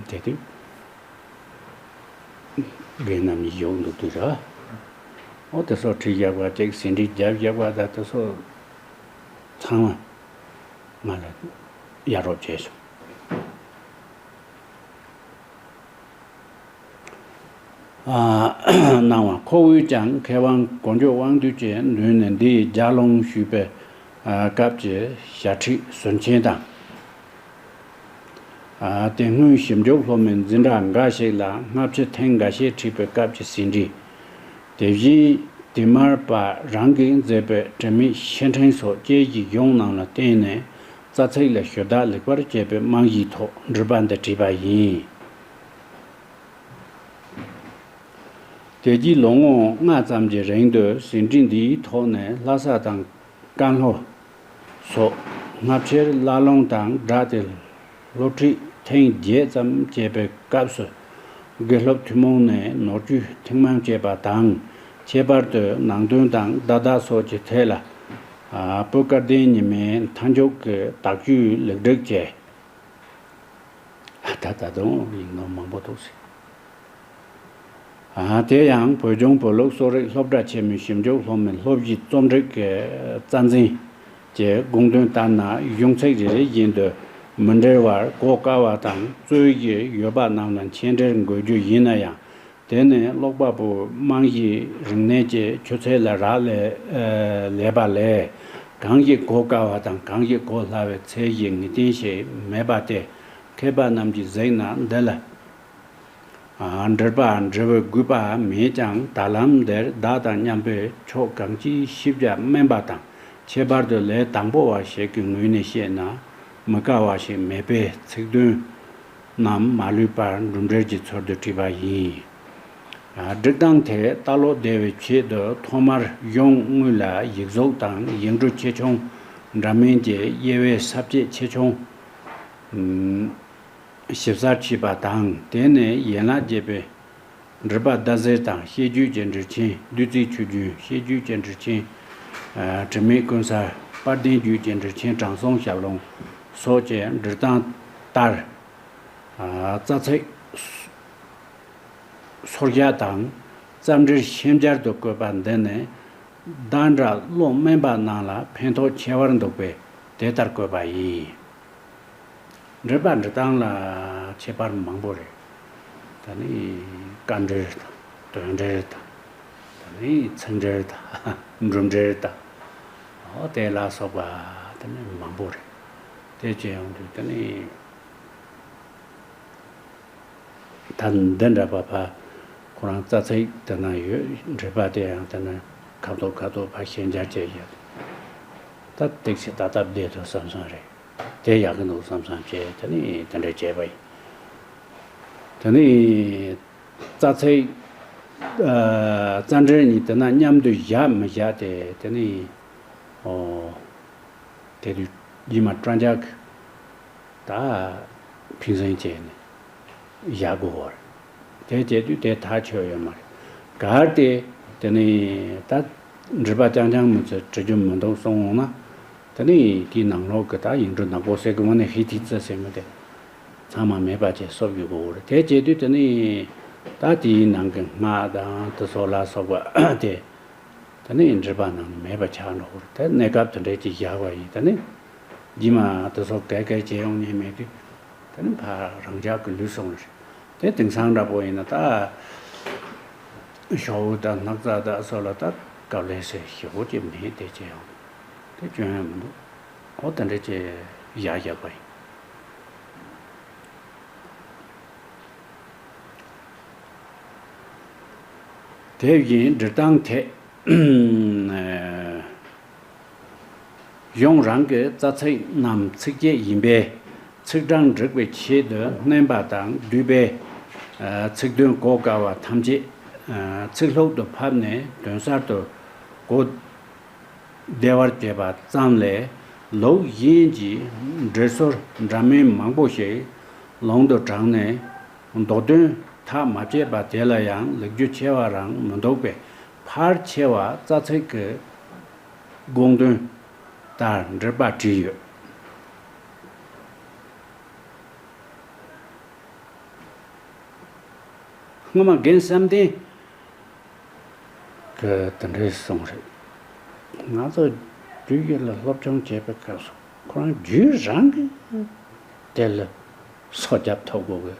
དེ་དུས་རྒན་རྣམ་གཉིས་ཡོང་འདུག་དུས་ར། ཨོ་དེ་སོགས་ཁྲིད་བཞག་པ་ཅིག་ཟིན་བྲིས་བརྒྱབ་བཞག་པ་ད་དེ་སོགས་ཚང་མ་ང་ལ་གཡར་རོགས་བྱས་སོང་། གནང་བ། ཁོ་བོས་ཀྱང་མཁས་དབང་གོ་འཇོ་དབང་འདུས་ཀྱི་མདུན་ནས་འདིའི་ལྗགས་ལུང་ཞུས་པའི་སྐབས་ཀྱི་ཞལ་ཁྲིད་ཟུར་མཆན་དང་། དེ་སྔོན་ཞིབ་འཇུག་སློབ་མའི་འཛིན་གྲྭ་འགའ་ཞིག་ལ་སྔ་ཕྱི་ཐེངས་འགའ་ཤས་ཁྲིད་པའི་སྐབས་ཀྱི་ཟིན་བྲིས། དེ་བཞིན་དེ་མར་པ་རང་གིས་མཛད་པའི་དྲི་མེད་བཤེས་ཕྲེང་སོགས་དཔྱད་ཀྱི་གཞུང་རྣམས་ལ་བརྟེན་ནས་རྩ་ཚིག་ལ་ཞུ་དག་ལེགས་པར་བྱས་པའི་རྨང་གཞིའི་ཐོག་འགྲེལ་པ་འདི་བྲིས་པ་ཡིན། དེ་རྗེས་ལོ་ངོ་ལྔ་ཙམ་གྱི་རིང་དུ་ཟིན་བྲིས་འདིའི་ཐོག་ནས་ལྷ་ས་དང་ཀན་ལྷོ་སོགས་སྔ་ཕྱིར་བླ་ལུང་དང་སྦྲགས་ཏེ་སློབ་ཁྲིད་ཐེངས་བརྒྱད་ཙམ་བྱས་པའི་སྐབས་སུ་དགེ་སློབ་ཐུན་མོང་ནས་ནོར་བཅོས་ཐེངས་མང་བྱས་པ་དང་། ཁྱད་པར་དུ་ནང་དོན་དང་བརྡ་དག་སོགས་ཀྱི་ཐད་ལ་བུ་སྐལ་ལྡན་ཉི་མའི་མཐའ་མཇུག་གི་དག་བཅོས་ལེགས་སྒྲིག་བྱས། ད་ད་དུང་ཡིག་ནོར་མང་པོ་འདུག་ཟེར། ཨ། དེ་ཡང་བོད་ལྗོངས་བོད་ལུགས་གསོ་རིག་སློབ་གྲྭ་ཆེན་མོའི་ཞིབ་འཇུག་སློབ་མའི་སློབ་གཞི་རྩོམ་སྒྲིག་གི་རྩ་འཛིན་གྱི་དགོངས་དོན་ལྟར་ན། གཞུང་ཚིག་རེ་རེ་བཞིན་དུ་མི་འབྲེལ་བར་གོ་དཀའ་བ་དང་རྩོད་གཞི་ཡོད་པ་རྣམས་ལ་མཆན་འགྲེལ་འགོད་རྒྱུ་ཡིན་ན་ཡང་། དེ་ནི་ཀློག་པ་པོའི་རྨང་གཞིའི་རིག་གནས་ཀྱི་ཆུ་ཚད་ལ་རག་ལས་ལས་པ་ལས། གང་ཞིག་གོ་དཀའ་བ་དང་གང་ཞིག་གོ་སླ་བའི་ཚད་གཞི་ངེས་གཏན་ཞིག་མེད་པ་སྟེ། མཁས་པ་རྣམས་ཀྱིས་གཟིགས་ན་འདི་ལ་འགྲེལ་པ་འབྲི་བའི་དགོས་པ་མེད་ཀྱང་། ད་ལམ་འདིར་བདག་དང་མཉམ་པའི་ཕྱོགས་གང་ཅིའི་ཤེས་བྱ་དམན་པ་དང་། ཁྱད་པར་དུ་ལས་དང་པོ་བ་ཞིག་གི་ངོས་ནས་བཤད་ན་མི་དཀའ་བ་ཞིག་མེད་པས། ཚིག་དོན་རྣམས་མ་ལུས་པར་འགྲུབ་འབྲས་ཀྱི་ཚུལ་དུ་བྲིས་པ་ཡིན། སྒྲིག་སྟངས་དེ་ལྟ་ཀློག་བདེ་བའི་ཆེད་དུ་ཐོག་མར་གཞུང་དངོས་ལ་ཡིག་གཟུགས་དང་ཡིག་འབྲུ་ཆེ་ཆུང་འདྲ་མིན་གྱི་དབྱེ་བའི་ས་བཅད་ཆེ་ཆུང་ཞིབ་གསལ་བྱས་པ་དང་། དེ་ནས་ཡན་ལག་བརྒྱད་པའི་འགྲེལ་པ་ཟླ་ཟེར་དང་། བཤད་རྒྱུད་ཀྱི་འགྲེལ་ཆེན་བདུད་རྩིའི་ཆུ་རྒྱུན། བཤད་རྒྱུད་ཀྱི་འགྲེལ་ཆེན་དྲི་མེད་ཀུན་གསལ། དཔལ་ལྡན་རྒྱུད་ཀྱི་འགྲེལ་ཆེན་དྲང་སྲོང་ཞབས་ལུང་སོགས་ཀྱི་འགྲེལ་སྟངས་ལྟར། རྩ་ཚིག་སོར་བཞག་དང་རྩ་འགྲེལ་ཤན་སྦྱར་དུ་བཀོད་པ་འདི་ནི་བདག་འདྲ་བློ་དམན་པ་རྣམས་ལ་ཕན་ཐོགས་ཆེ་བར་འདུག་པས་དེ་ལྟར་བཀོད་པ་ཡིན། འགྲེལ་པ་འབྲི་སྟངས་ལ་ཁྱད་པར་མང་པོ་རེད། ད་ནི་དཀའ་འགྲེལ་དང་དོན་འགྲེལ་དང་། ད་ནི་ཚིག་འགྲེལ་དང་སྒྲུབ་འགྲེལ་དང་། འོ་དེ་ལ་སོགས་པ་ད་ནི་མང་པོ་རེད། དེ་བྱས་ཡོང་དུས་ད་ནི། ད་འདི་འདྲ་བ་ཕ་ཁོ་རང་རྩ་ཚིག་དེ་ན་ཡོད། འགྲེལ་པ་དེ་ཡང་དེ་ན་ཁ་ཐོག་ཁ་ཐོག་ཕ་ཤན་སྦྱར་བྱས་ཡོད། ད་ཏིག་ཙི་ཏག་ཏག་བསྡད་འདུག་བསམ་སོང་རེད། དེ་ཡག་གི་འདུག་བསམ་བསམ་བྱས་དེ་ནི་དེ་འདྲ་བྱས་པ་ཡིན། དེ་ནི་རྩ་ཚིག་ཨ་རྩ་འགྲེལ་གཉིས་དེ་ན་མཉམ་དུ་བཞག་མི་བཞག་དེ་དེ་ནི་ཨོ། དེ་དུས་རྗེས་མ་སྤྲང་རྒྱག་གི་ད་ཕིང་སེང་བྱས་ནས་བཞག་དགོས་པ་རེད། དེ་བྱས་དུས་དེ་ཐག་ཆོད་ཡོད་མ་རེད། གལ་ཏེ་དེ་ནས་ད་འགྲེལ་པ་རྐྱང་རྐྱང་མི་ཚོས་འབྲི་རྒྱུ་མི་འདུག་གསུངས་འོང་ན། དེ་ནས་དེའི་ནང་ལོགས་ཀྱི་ད་ཡིག་འབྲུ་ནག་པོ་ཟེར་གི་མ་ནས་ཧི་ཐི་ཙི་ཟེར་མི་དེ་ཚང་མ་མེད་པ་བྱས་གསོབ་ཡོད་དགོས་པ་རེད། དེ་བྱས་དུས་དེ་ནས་ད་དེའི་ནང་གི་སྔགས་དང་དེ་སོགས་ལ་སོགས་པ་དེ། དེ་ནས་འགྲེལ་པ་ནང་ནས་མེད་པ་ཆགས་འགྲོ་གི་རེད། དེ་གནས་སྐབས་དེ་འདྲས་ཅིག་བཞག་པ་ཡིན། དེ་ནས་རྗེས་མ་དེ་ཚོ་གས་གས་བྱེད་ཡོང་མཁན་མེད་དུས། དེ་ནས་ཕར་རང་འཇགས་ཀྱི་ལུས་སོང་རེད། དེ་དེང་སང་འདྲ་པོ་ཡིན་ན་ད། ཞོག་བུ་དང་སྣག་ཚ་དང་སོགས་ལ་ད་དཀའ་ལས་སེ་ཞེ་པོ་ཅིག་མེད་དེ་བྱེད་ཡོང་། དེ་སྐྱོན་ཡང་མི་འདུག་འོ་དེ་འདྲས་ཅིག་བཞག་བཞག་པ་ཡིན། དེ་བཞིན་འབྲི་སྟངས་ཐད། གཞུང་རང་གི་རྩ་ཚིག་རྣམས་ཚིགས་བཅད་ཡིན་པས། ཚིག་གྲངས་འགྲིག་པའི་ཆེད་དུ་བསྣན་པ་དང་བསྡུས་པས། ཚིག་དོན་གོ་དཀའ་བ་ཐམས་ཅད་ཚིག་ལྷུག་ཏུ་ཕབ་ནས་དོན་གསར་དུ་གོ་བདེ་བར་བྱས་པ་ཙམ་ལས། ལུགས་གཞན་གྱི་འགྲེལ་སོར་འདྲ་མིན་མང་པོ་ཞིག་ལུང་དུ་དྲངས་ནས། མདོ་དོན་ཐག་མ་བཅད་པ་དེ་ལ་ཡང་ལེགས་རྒྱུ་ཆེ་བ་རང་མི་འདུག་པས། ཕལ་ཆེ་བ་རྩ་ཚིག་གི་ དགོངས་དོན་ལྟར་འགྲེལ་པ་བྲིས་ཡོད། སྔོན་མ་རྒན་བསམ་གཏན་གྱིས་དེ་འདྲའི་གསུངས་རེད། ང་ཚོ་རྒྱུད་བཞི་ལ་སློབ་སྦྱོང་བྱེད་པའི་སྐབས་སུ་ཁོ་རང་རྒྱུད་རང་གིས་དེ་ལ་སོ་བརྒྱབ་ཐུབ་དགོས་གི།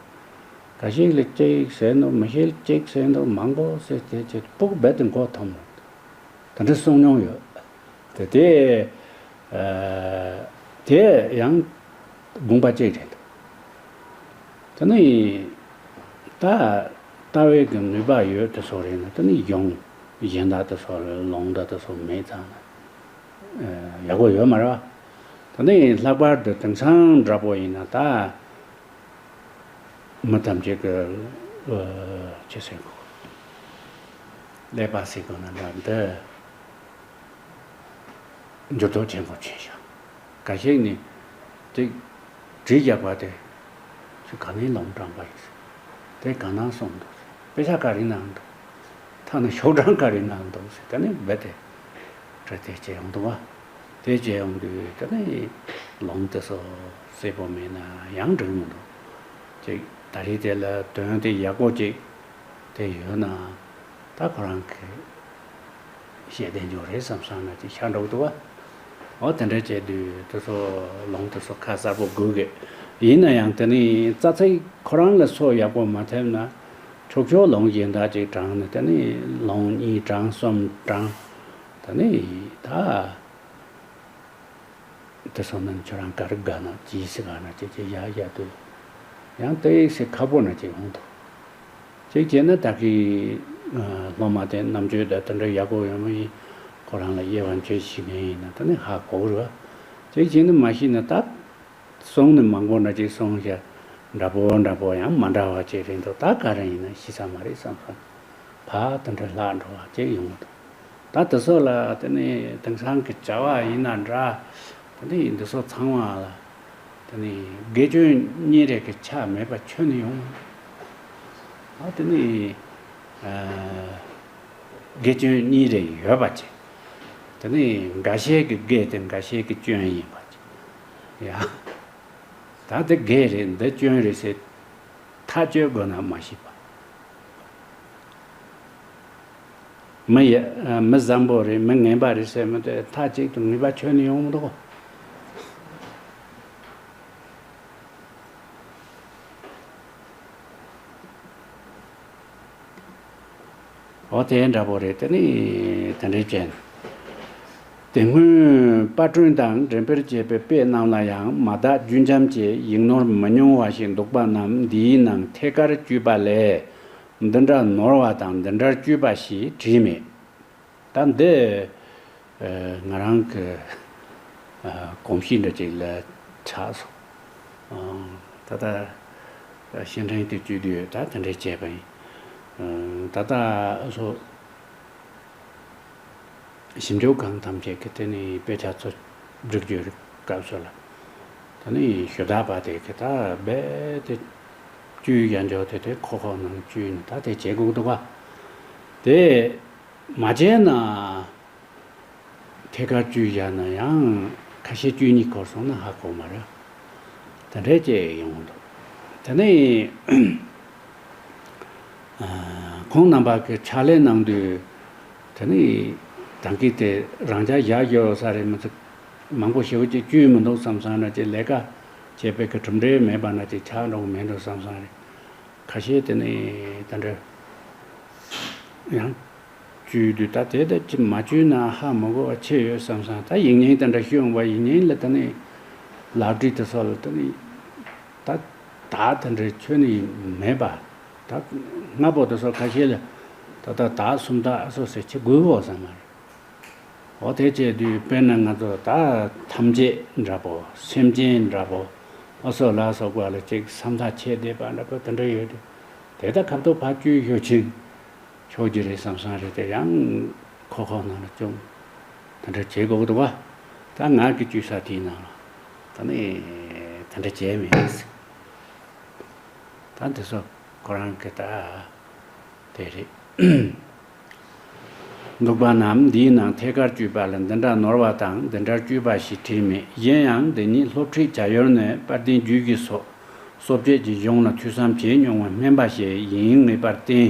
འགའ་ཞིག་ལ་གཅིག་ཟེར་འདུག་མི་ཞིག་ལ་གཅིག་ཟེར་འདུག་མང་པོ་ཟེར་དེ་ཚོ་སྤུ་གུ་རྦད་དེ་མགོ་འཐོམ་རེད། དེ་འདྲ་གསུང་མྱོང་ཡོད། དེ་དེ་ཨ་དེ་ཡང་དགོངས་པ་གཅིག་རེད་འདུག་དེ་ནི་ད་ལྟ་བའི་གི་ནུས་པ་ཡོད་དེ་ཚོ་རེད་ན། དེ་ནི་གཞུང་གཞན་དག་དེ་ཚོ་ལ་ལུང་དང་དེ་ཚོ་མེད་ཙང་ན་ཨ་ཡག་པོ་ཡོད་མ་རེད་བ། དེ་ནི་ལྷག་པར་དུ་དེང་སང་འདྲ་པོ་ཡིན་ན་ད། མི་ཐམས་ཅད་ཀྱི་ཨ་ཅི་ཟེར་དགོས། ཀླད་པ་ཟེར་དགོས་ན་འདྲ་འདི་འགྱུར་ལྡོག་ཆེན་པོ་ཕྱིན་ཤག་འགའ་ཞིག་ནི་དེ་བྲིས་བཞག་པ་དེ་ཁྱོད་ག་ནས་ལུང་དྲངས་པ་ཡིན་ཟེར། དེ་ག་ན་གསུངས་འདུག་ཟེར། དཔེ་ཆ་ག་རེ་ནང་འདུག་ཐ་ན་ཤོག་གྲངས་ག་རེ་ནང་འདུག་ཟེར། དེ་ནི་རྦད་དེ་འདྲ་དེ་བྱས་ཡོང་འདུག་བ། དེ་བྱས་ཡོང་དུས་དེ་ནི་ལུང་དེ་ཚོ་གསལ་པོ་མེད་ན་ཡང་འགྲིག་མི་འདུག་ཅིག་ད་རེས་དེ་ལ་དོན་དེ་ཡག་པོ་ཅིག་དེ་ཡོད་ན་ད་ཁོ་རང་གི་བཤད་བསྡད་རྒྱུ་རེད་བསམ་བསམ་ན་ཅིག་ཤར་འགྲོ་གི་འདུག་བ། འོ་དེ་འདྲ་བྱས་དུས་དེ་ཚོ་ལུང་དེ་ཚོ་ཁ་གསལ་པོ་དགོས་གི། ཡིན་ན་ཡང་དེ་ནི་རྩ་ཚིག་ཁོ་རང་ལ་སོ་ཡག་པོ་མ་ཐེབས་ན་ཕྱོགས་ཕྱོགས་ལུང་གཞན་དག་ཅིག་དྲངས་ནས་དེ་ནི་ལུང་གཉིས་དྲངས་གསུམ་དྲངས། ད་ནི་ད་དེ་སོང་ན་ཁྱོད་རང་ག་རེ་དགའ་ན་ཅི་ཞིག་དགའ་ན་ཅི་ཅི་ཡ་ཡ་དུས་ཡང་དེ་ཞིག་ཁག་པོ་ན་ཅིག་ཡོང་ཐུབ། ཅིག་བྱས་ན་ད་གི་སློབ་མ་དེ་རྣམ་དཔྱོད་དང་དེ་འདྲ་ཡག་པོ་ཡོད་མ་ཡིན། ཁོ་རང་ལ་དབྱེ་བ་འབྱེད་ཤེས་མཁན་ཡིན་ན་ད་ནི་ཧ་གོ་གི་རེད་བ། ཅིག་བྱས་ན་མ་ཤེས་ན་ད། གསུང་ནི་མང་པོ་འདྲ་ཅིག་གསུང་བྱས། འདྲ་པོ་འདྲ་པོ་ཡང་མ་འདྲ་བ་ཅིག་རེད་འདུག་ད་ག་རེ་ཡིན་ན་ཤེས་ས་མ་རེད་བསམ་སོང་། ཕ་དེ་འདྲ་ལྷག་འགྲོ་བ་ཅིག་ཡོང་གི་འདུག་ད་དེ་ཚོ་ལ་དེ་ནི་དེང་སང་གི་བྱ་བ་ཡིན་ན་འདྲ། དེ་ནི་འདི་ཚོ་ཚང་མ་ལ་དེ་ནི་དགེ་སྐྱོན་གཉིས་རེ་གི་ཆ་མེད་པ་ཁྱོན་ནས་ཡོང་། ཨ་དེ་ནི་ཨ་དགེ་སྐྱོན་གཉིས་རེ་ཡོད་པ་ཅིག་དེ་ནི་འགའ་ཤས་ཀྱི་དགེ་དེ་འགའ་ཤས་ཀྱི་སྐྱོན་ཡིན་པ་ཅིག་ཡ། ད་དེ་དགེ་རེད་འདི་སྐྱོན་རེད་ཟེར་ཐག་གཅོད་དགོས་ན་མ་ཤེས་པ། མི་ཡ་མི་བཟང་པོ་རེད་མི་ངན་པ་རེད་ཟེར་མི་དེ་མཐའ་གཅིག་ཏུ་ངེས་པ་ཁྱོན་ནས་ཡོང་མི་འདུག་འོ་དེ་འདྲ་པོ་རེད། དེ་ནི་དེ་འདྲའི་ཅན། དེ་སྔོན་དཔར་སྐྲུན་དང་འགྲེམས་སྤེལ་བྱས་པའི་དཔེ་རྣམས་ལ་ཡང་མ་དག་རྒྱུན་འབྱམས་ཀྱིས་ཡིག་ནོར་མི་ཉུང་བ་ཞིག་འདུག་པ་རྣམས་འདིའི་ནང་ཐད་ཀར་བཅུས་པ་ལས་འདི་འདྲ་ནོར་བ་དང་འདི་འདྲར་བཅུས་པ་ཞེས་བྲིས་མེད། ད་འདི་ཨ་ང་རང་གི་ཨ་གོམས་གཤིས་འདྲ་ཅིག་ལ་ཆགས་སོང་། ཨ་ད་ལྟ་ཕྱིར་འཐེན་དེ་བཅུག་དུས་ད་དེ་འདྲ་བྱས་པ་ཡིན། ཨ་ད་ལྟ་སོ་ཞིབ་འཇུག་ཁང་ཐམས་ཅད་ཀྱིས་དེ་ནི་དཔེ་ཆ་ཚོ་སྒྲིག་རྒྱུའི་སྐབས་སུ་ལ་ད་ནི་ཞུ་དག་པ་དེ་གི་ད་རྦད་དེ་བཅུག་ཡ་འཇོག་དེ་དེ་ཁོག་ཁོག་ནང་བཅུག་ནས་ད་དེ་བྱེད་དགོས་འདུག་ག་དེ། མ་བྱས་ན་ཐད་ཀར་བཅུག་བཞག་ན་ཡང་ཁ་ཤས་བཅུ་གཉིས་འཁོར་སོང་ན་ཧ་གོ་མ་རེད། དེ་འདྲས་ཅིག་ཡོང་གི་འདུག་དེ་ནས་ཨ་ཁོང་རྣམ་པ་གི་ཕྱག་ལས་གནང་དུས་དེ་ནས་ད་གིན་དེ་རང་འཇགས་བཞག་ཡོད་ས་རེད། མི་ཚོ་མང་པོ་ཞེ་པོ་ཅིག་བཅུག་མི་འདུག་བསམ་བསམ་ན་ཅིག་ལས་ཀ་བྱེད་པའི་གི་གྲུབ་འབྲས་མེད་པ་ན་ཅིག་ཆགས་འགྲོ་གི་མེད་འགྲོ་བསམ་བསམ་རེད། ཁ་ཤས་དེ་ནས་དེ་འདྲ་ཡང་བཅུག་དུས་ད་དེ་ད་ཅི་མ་བཅུག་ན་ཧ་མ་གོ་བ་ཆེ་ཡོད་བསམ་སོང་། ད་ཡིག་རྙིང་དེ་འདྲ་ཤོད་ཡོང་བ་ཡིག་རྙིང་ལ་ད་ནི་ལག་བྲིས་དེ་ཚོ་ལ་ད་ནི་ད་དག་དེ་འདྲ་ཁྱོན་ནས་མེད་པ། ད་སྔ་པོ་དེ་ཚོ་ཁ་ཤས་ལ་ད་ད་དག་སུམ་རྟགས་སོ་སོ་ཆེ་དགོས་གོ་བསམ་མ་རེད། འོ་དེ་བྱས་དུས་དཔེར་ན་ང་ཚོ་ད་ཐམས་ཅད་འདྲ་པོ་སེམས་ཅན་འདྲ་པོ་ཨ་སོགས་ལ་སོགས་པ་ལ་ཅིག་བསམ་ཐག་ཆད་བསྡད་པ་འདྲ་པོ་དེ་འདྲ་ཡོད་དེ། དེ་ད་ཁ་ཐོག་ཕར་བཅུག་ཤོག་ཅིག་ཆོག་གི་རེད་བསམ་བསམ་རེད་དེ། ཡང་ཁོག་ཁོག་ནང་ལ་ཅུང་དེ་འདྲ་བྱེད་དགོས་འདུག་བ། ད་ང་གི་བཅུག་ས་དེའི་ནང་ལ་ད་ནི་དེ་འདྲ་བྱས་མེད། ད་འདི་ཚོ་ཁོ་རང་གི་ད་དེ་རེད། འདུག་པ་རྣམས། འདིའི་ནང་ཐད་ཀར་བཅུས་པ་ལ་འདི་འདྲ་ནོར་བ་དང་འདི་འདྲར་བཅུས་པ་ཞེས་བྲིས་མེད། གཞན་ཡང་འདི་ཉིད་སློབ་ཁྲིད་བྱ་ཡུལ་ནས་དཔལ་ལྡན་རྒྱུད་ཀྱི་སོ། སོ་བརྒྱད་ཀྱི་གཞུང་ལ་ཐོས་བསམ་བྱེད་མྱོང་བ་སྨན་པ་ཞིག་ཡིན་ངེས་པར་བརྟེན།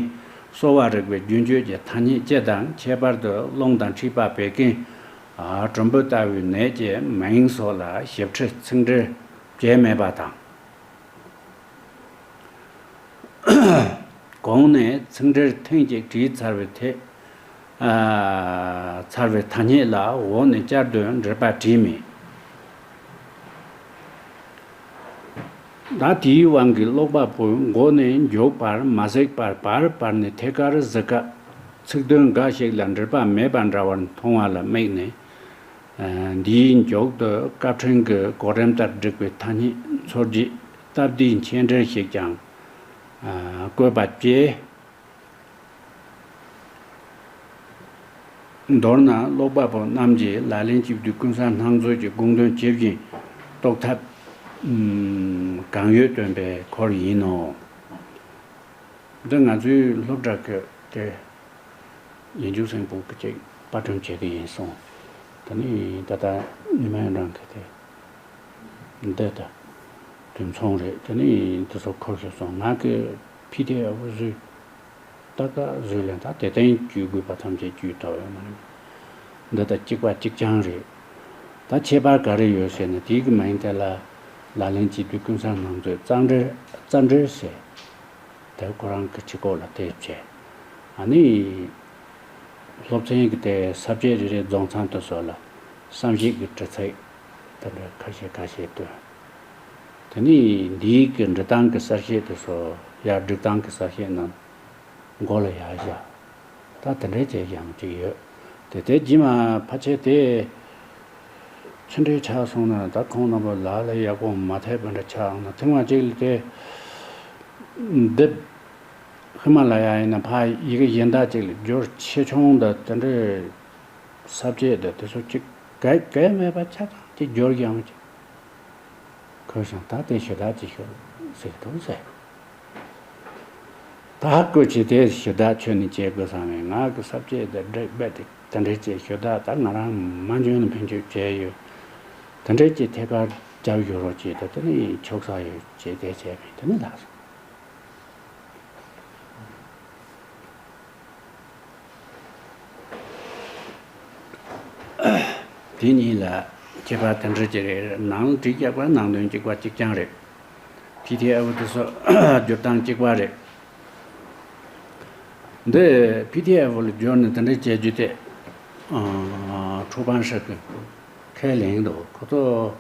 གསོ་བ་རིག་པའི་རྒྱུན་སྤྱོད་ཀྱི་ཐ་སྙད་སྤྱི་དང་། ཁྱད་པར་དུ་རླུང་དང་མཁྲིས་པ་བད་ཀན། ཨ། གྲུམ་བུ་ལྟ་བུའི་ནད་ཀྱི་མིང་སོགས་ལ་ཞིབ་ཕྲའི་ཚིག་འགྲེལ་བྱས་མེད་པ་དང་། གོང་ནས་ཚིག་འགྲེལ་ཐེངས་གཅིག་བྲིས་ཚར་བའི་ཐད། ཨ། ཚར་བའི་ཐ་སྙད་ལ་འོག་ནས་བསྐྱར་ཟློས་འགྲེལ་པ་བྲིས་མེད། ད་དེའི་དབང་གིས་ཀློག་པ་པོས་མགོ་ནས་མཇུག་བར་མ་གཟིགས་པར་བར་བར་ནས་ཐད་ཀར་གཟིགས་སྐབས་ཚིག་དོན་འགའ་ཞིག་ལ་འགྲེལ་པ་མེད་པ་འདྲ་བར་མཐོང་བ་ལ་དམིགས་ནས། ཨ། འདིའི་མཇུག་ཏུ་བཀའ་ཕྲན་གྱི་གོ་རིམ་ལྟར་བསྒྲིགས་པའི་ཐ་སྙད་མཚོ་རྒྱུད་སྟབས་བདེའི་མཆན་འགྲེལ་ཞིག་ཀྱང་། ཨ། བཀོད་པ་བཅས། མདོར་ན་ཀློག་པ་པོ་རྣམས་ཀྱིས་ལག་ལེན་བྱེད་དུས་ཀུན་བཟང་སྣང་མཛོད་ཀྱི་དགོངས་དོན་ཇི་བཞིན་རྟོགས་ཐབས་གང་ཡོད་སྟོན་པའི་ཁུལ་ཡིན་ནོ། འདི་ང་ཚོའི་སློབ་གྲྭ་གི་དེ་ཡིན་རྒྱུ་སེམས་པོ་གི་ཅིག་པར་སྐྲུན་བྱེད་ཀྱི་ཡིན་སོང་། དེ་ནི་ད་ལྟ་ཉི་མ་ཡོན་ཀྲང་གི་དེ། འདི་ལྟ། དེ་མཚུངས་རེད། དེ་ནི་འདི་ཚོ་འཁོར་ཤོར་སོང་། ང་གི་ཕི་ཏི་ཨེཕ་བཟོས། ད་ག་བཟོས་ལན་ད་དེ་སྟེང་བཅུག་དགོས་པ་ཐམས་ཅད་བཅུག་ཐུབ་ཡོད་མ་རེད། འདི་ལྟ་གཅིག་པ་གཅིག་རྐྱང་རེད། ད་ཁྱད་པར་ག་རེ་ཡོད་ཟེར་ན། དེའི་གི་མིང་དེ་ལ་ལག་ལེན་བྱེད་དུས་ཀུན་བཟང་སྣང་མཛོད་རྩ་འགྲེལ། རྩ་འགྲེལ་ཟེར། དེ་ཁོ་རང་གི་ཕྱི་ཁོག་ལ་དེ་བྱས། ཨ་ནི། སློབ་ཚན་གྱི་དེ་ས་བཅད་རེ་རེ་རྫོགས་ཚང་དུ་སོགས་ལ་བསམ་གཞིག་གི་དྲི་ཚིག་དེ་འདྲ་ཁ་ཤས་ཁ་ཤས་བཏོན། དེ་ནས་འདིའི་གི་འབྲི་སྟངས་ཀྱི་གསལ་བཤད་དེ་ཚོ་ཡར་སྒྲིག་སྟངས་ཀྱི་གསལ་བཤད་རྣམས་མགོ་ལ་ཡར་བཞག། ད་དེ་འདྲའི་བྱས་ཀྱང་ཅིག་ཡོད། དེ་དེ་རྗེས་མ་ཕལ་ཆེར་དེ་ཕྱི་འབྲེལ་ཆགས་སོང་ན། ད་ཁོང་རྣམ་པ་ལག་ལ་ཡག་པོ་མ་ཐེབས་པ་འདྲ་ཆགས་ན། ཐེངས་མ་གཅིག་ལ་དེ་འདི་ཧི་མ་ལ་ཡ་ཡིན་ན་ཕ་ཡི་གེ་གཞན་དག་ཅིག་ལ་སྦྱོར་ཆེ་ཆུང་དང་དེ་འདྲའི་ས་བཅད་དང་དེ་ཚོ་ཅིག་གལ་གལ་མེད་པ་ཆ་ཚང་ཅིག་སྦྱོར་ཡང་ཅིག་ཁོས་ཀྱང་ད་དེ་ཞུ་དག་ཅིག་ཞུ་ཟེར་འདུག་ཟེར། ད་སྐུ་མཁྱེན་དེ་ཞུ་དག་ཁྱོད་ནས་བྱེད་དགོས་བསམ་མེད། ང་གི་ས་བཅད་དེ་འགྲིག་པས་དེ་དེ་འདྲའི་ཅིག་ཞུ་དག་ད་ང་རང་མ་འཇོན་ན་ཕན་ཆོད་བྱས་ཡོད། དེ་འདྲའི་ཅིག་ཐད་ཀར་རྒྱབ་ཞུ་རོགས་བྱེད་དོ། དེ་ནི་ཆོག་ས་ཡོད་བྱས་དེ་བྱས་པས་དེ་ནི་ལགས་སོ། དེ་གཉིས་ལ་ཁྱད་པར་དེ་འདྲ་ཅིག་རེད། ནང་བྲིས་རྒྱག་པ་ནང་དོན་གཅིག་པ་གཅིག་རྐྱང་རེད། ཕི་ཏི་ཨེཕ་དེ་ཚོ་སྦྱོར་སྟངས་གཅིག་པ་རེད། འདི་ཕི་ཏི་ཨེཕ་ལ་སྦྱོར་ནས་དེ་འདྲ་བྱེད་རྒྱུ་དེ། ཨ། འཁྲུག་པ་ཧྲི་གི་ཁས་ལེན་འདུག་ཁོ་ཚོ།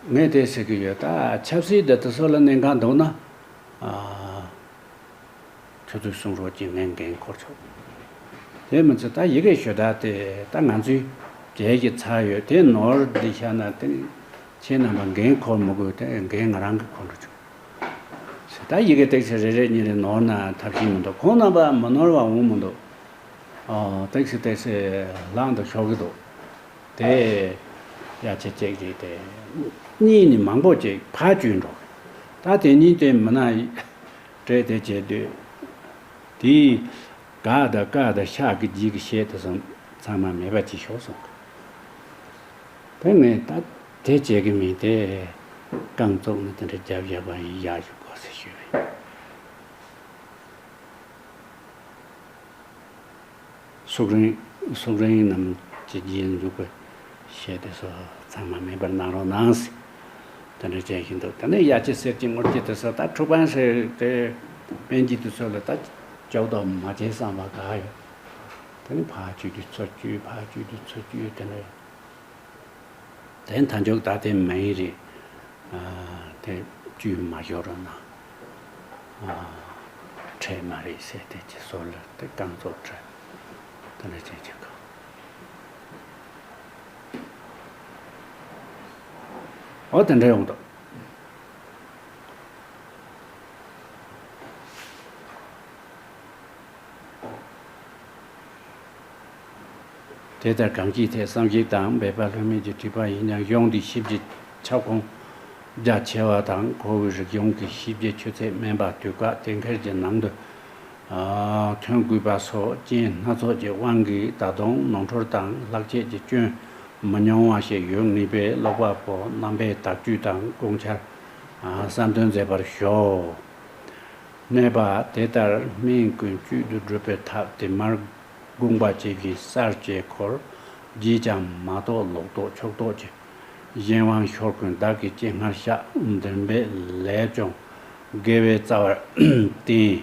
ངས་དེ་ཟེར་གི་ཡོད། ད་ཆབ་སྲིད་འདི་དེ་ཚོ་ལ་གནད་འགག་འདུག་ན། ཨ། ཁྱོད་ཚོས་གསུང་རོགས་གྱིས། ངས་འགན་འཁུར་ཆོག་དེ་མི་ཚད་ད་ཡི་གེ་ཞུ་དག་དེ་ད་ང་ཚོས་བྱས་ཀྱི་ཚར་ཡོད། དེ་ནོར་འདི་བཞག་ན་དེ་ཁྱེད་རྣམ་པ་འགན་འཁུར་མི་དགོས། དེ་འགན་ང་རང་གིས་འཁུར་འགྲོ་ཆོག་ད་ཡི་གེ་ཏོག་ཙམ་རེ་རེ་གཉིས་རེ་ནོར་ན་ཐབས་ཤེས་མི་འདུག་ཁོང་རྣམ་པ་མི་ནོར་བ་འོང་མི་འདུག་ཨོ། ཏོག་ཙམ་ཏོག་ཙམ་ལངས་དང་ཤོར་གི་འདུག་དེ་ཡ་ཆེ་གཅིག་རེད། དེ་གཉིས་ནི་མང་པོ་ཅིག་ཕར་བཅུག་འགྲོ། ད་དེ་གཉིས་དེ་མི་ན་སྤྲད་དེ་བྱས་དུས། དེའི་ག་དང་ཀ་དང་ཤ་གི་རྗེས་ཀྱི་ཤད་དེ་ཚང་མ་མེད་པ་ཅིག་ཤོར་སོང་། དེ་ངས་ད་དེ་བྱེད་ཀྱི་མིན། དེ་རྐང་བཙུགས་ནས་དེ་འདྲ་རྒྱབ་བཞག་པ་ཡིན། ཡག་ཞུ་དགོས་ཟེར་ཞུས་པས། སུག་རིང་སུག་རིང་རྣམས་ཀྱི་རྗེས་འཇུག་པའི་ཤད་དེ་ཚོ་ཚང་མ་མེད་པར་གནང་རོགས་གནང་ཟེར། དེ་འདྲ་བྱས་བཞིན་འདུག་དེ་ནས་ཡ་གྱལ་གསེར་གྱི་དངུལ་གྱི་དེ་ཚོ་ད་འཁྲུག་པ་ཧྲི་དེ་དཔོན་གྱི་དེ་ཚོ་ལ་ད་ཅོག་ཏོ་མ་བྱེད་བསམ་པ་ག་ཡོད། དེ་ནས་ཕར་བཅུག་དུས་ཚུར་བཅུག་ཕར་བཅུག་དུས་ཚུར་བཅུག་དེ་འདྲ། དེ་མཐའ་མཇུག་ད་དེ་མ་ཡིན་རེད། ཨ། དེ་བཅུག་མ་ཤོར་རོགས་གནང་། ཨ། ཁྲེལ་མ་རེད་ཟེར། དེ་ཅི་སོགས་ལ་དེ་རྐང་བཙུགས་ཁྲེལ་དེ་འདྲ་བྱེད་ཀྱི་གོ། འོ་དེ་འདྲ་ཡོང་འདུག་དེ་ལྟར་གང་ཅིའི་ཐད་བསམ་གཞིག་དང་འབད་པ་ལྷོད་མེད་ཀྱིས་བྲིས་པ་ཡིན་ཀྱང་། གཞུང་འདིའི་ཞིབ་ཀྱི་ཁྱབ་ཁོངས་རྒྱ་ཆེ་བ་དང་། ཁོ་བོའི་རིག་གཞུང་གི་ཞིབ་ཀྱི་ཆུ་ཚད་དམན་པ། དུས་བཀག་དེ་འཁེལ་གྱི་ནང་དུ་ ཐོན་དགོས་པ་སོགས་རྐྱེན་སྣ་ཚོགས་ཀྱི་དབང་གིས་ད་དུང་ནོར་འཁྲུལ་དང་ལྷག་ཆད་ཀྱི་སྐྱོན་མི་ཉུང་བ་ཞིག་ཡོད་ངེས་པས། ཀློག་པ་པོ་རྣམ་པས་དག་བཅོས་དང་དགོངས་འཆར་གསལ་སྟོན་མཛད་པར་ཞུ། གནས་པ་དེ་ལྟར་སྨན་ཀུན་བཅུད་དུ་སྒྲུབ་པའི་ཐབས་དེ་མར་དགོངས་པ་བཅས་ཀྱི་གསར་བཅད་འཁོར་རྒྱས་ཀྱང་མ་གཏོགས་ལོག་རྟོག་ཕྱོགས་རྟོག་གི་གཞན་དབང་ཤོར་ཀུན་བདག་གི་སྤྱན་སྔར་བཤགས། འདུན་པའི་ལས་སྐྱོང་དགེ་བའི་རྩ་བར་བརྟེན།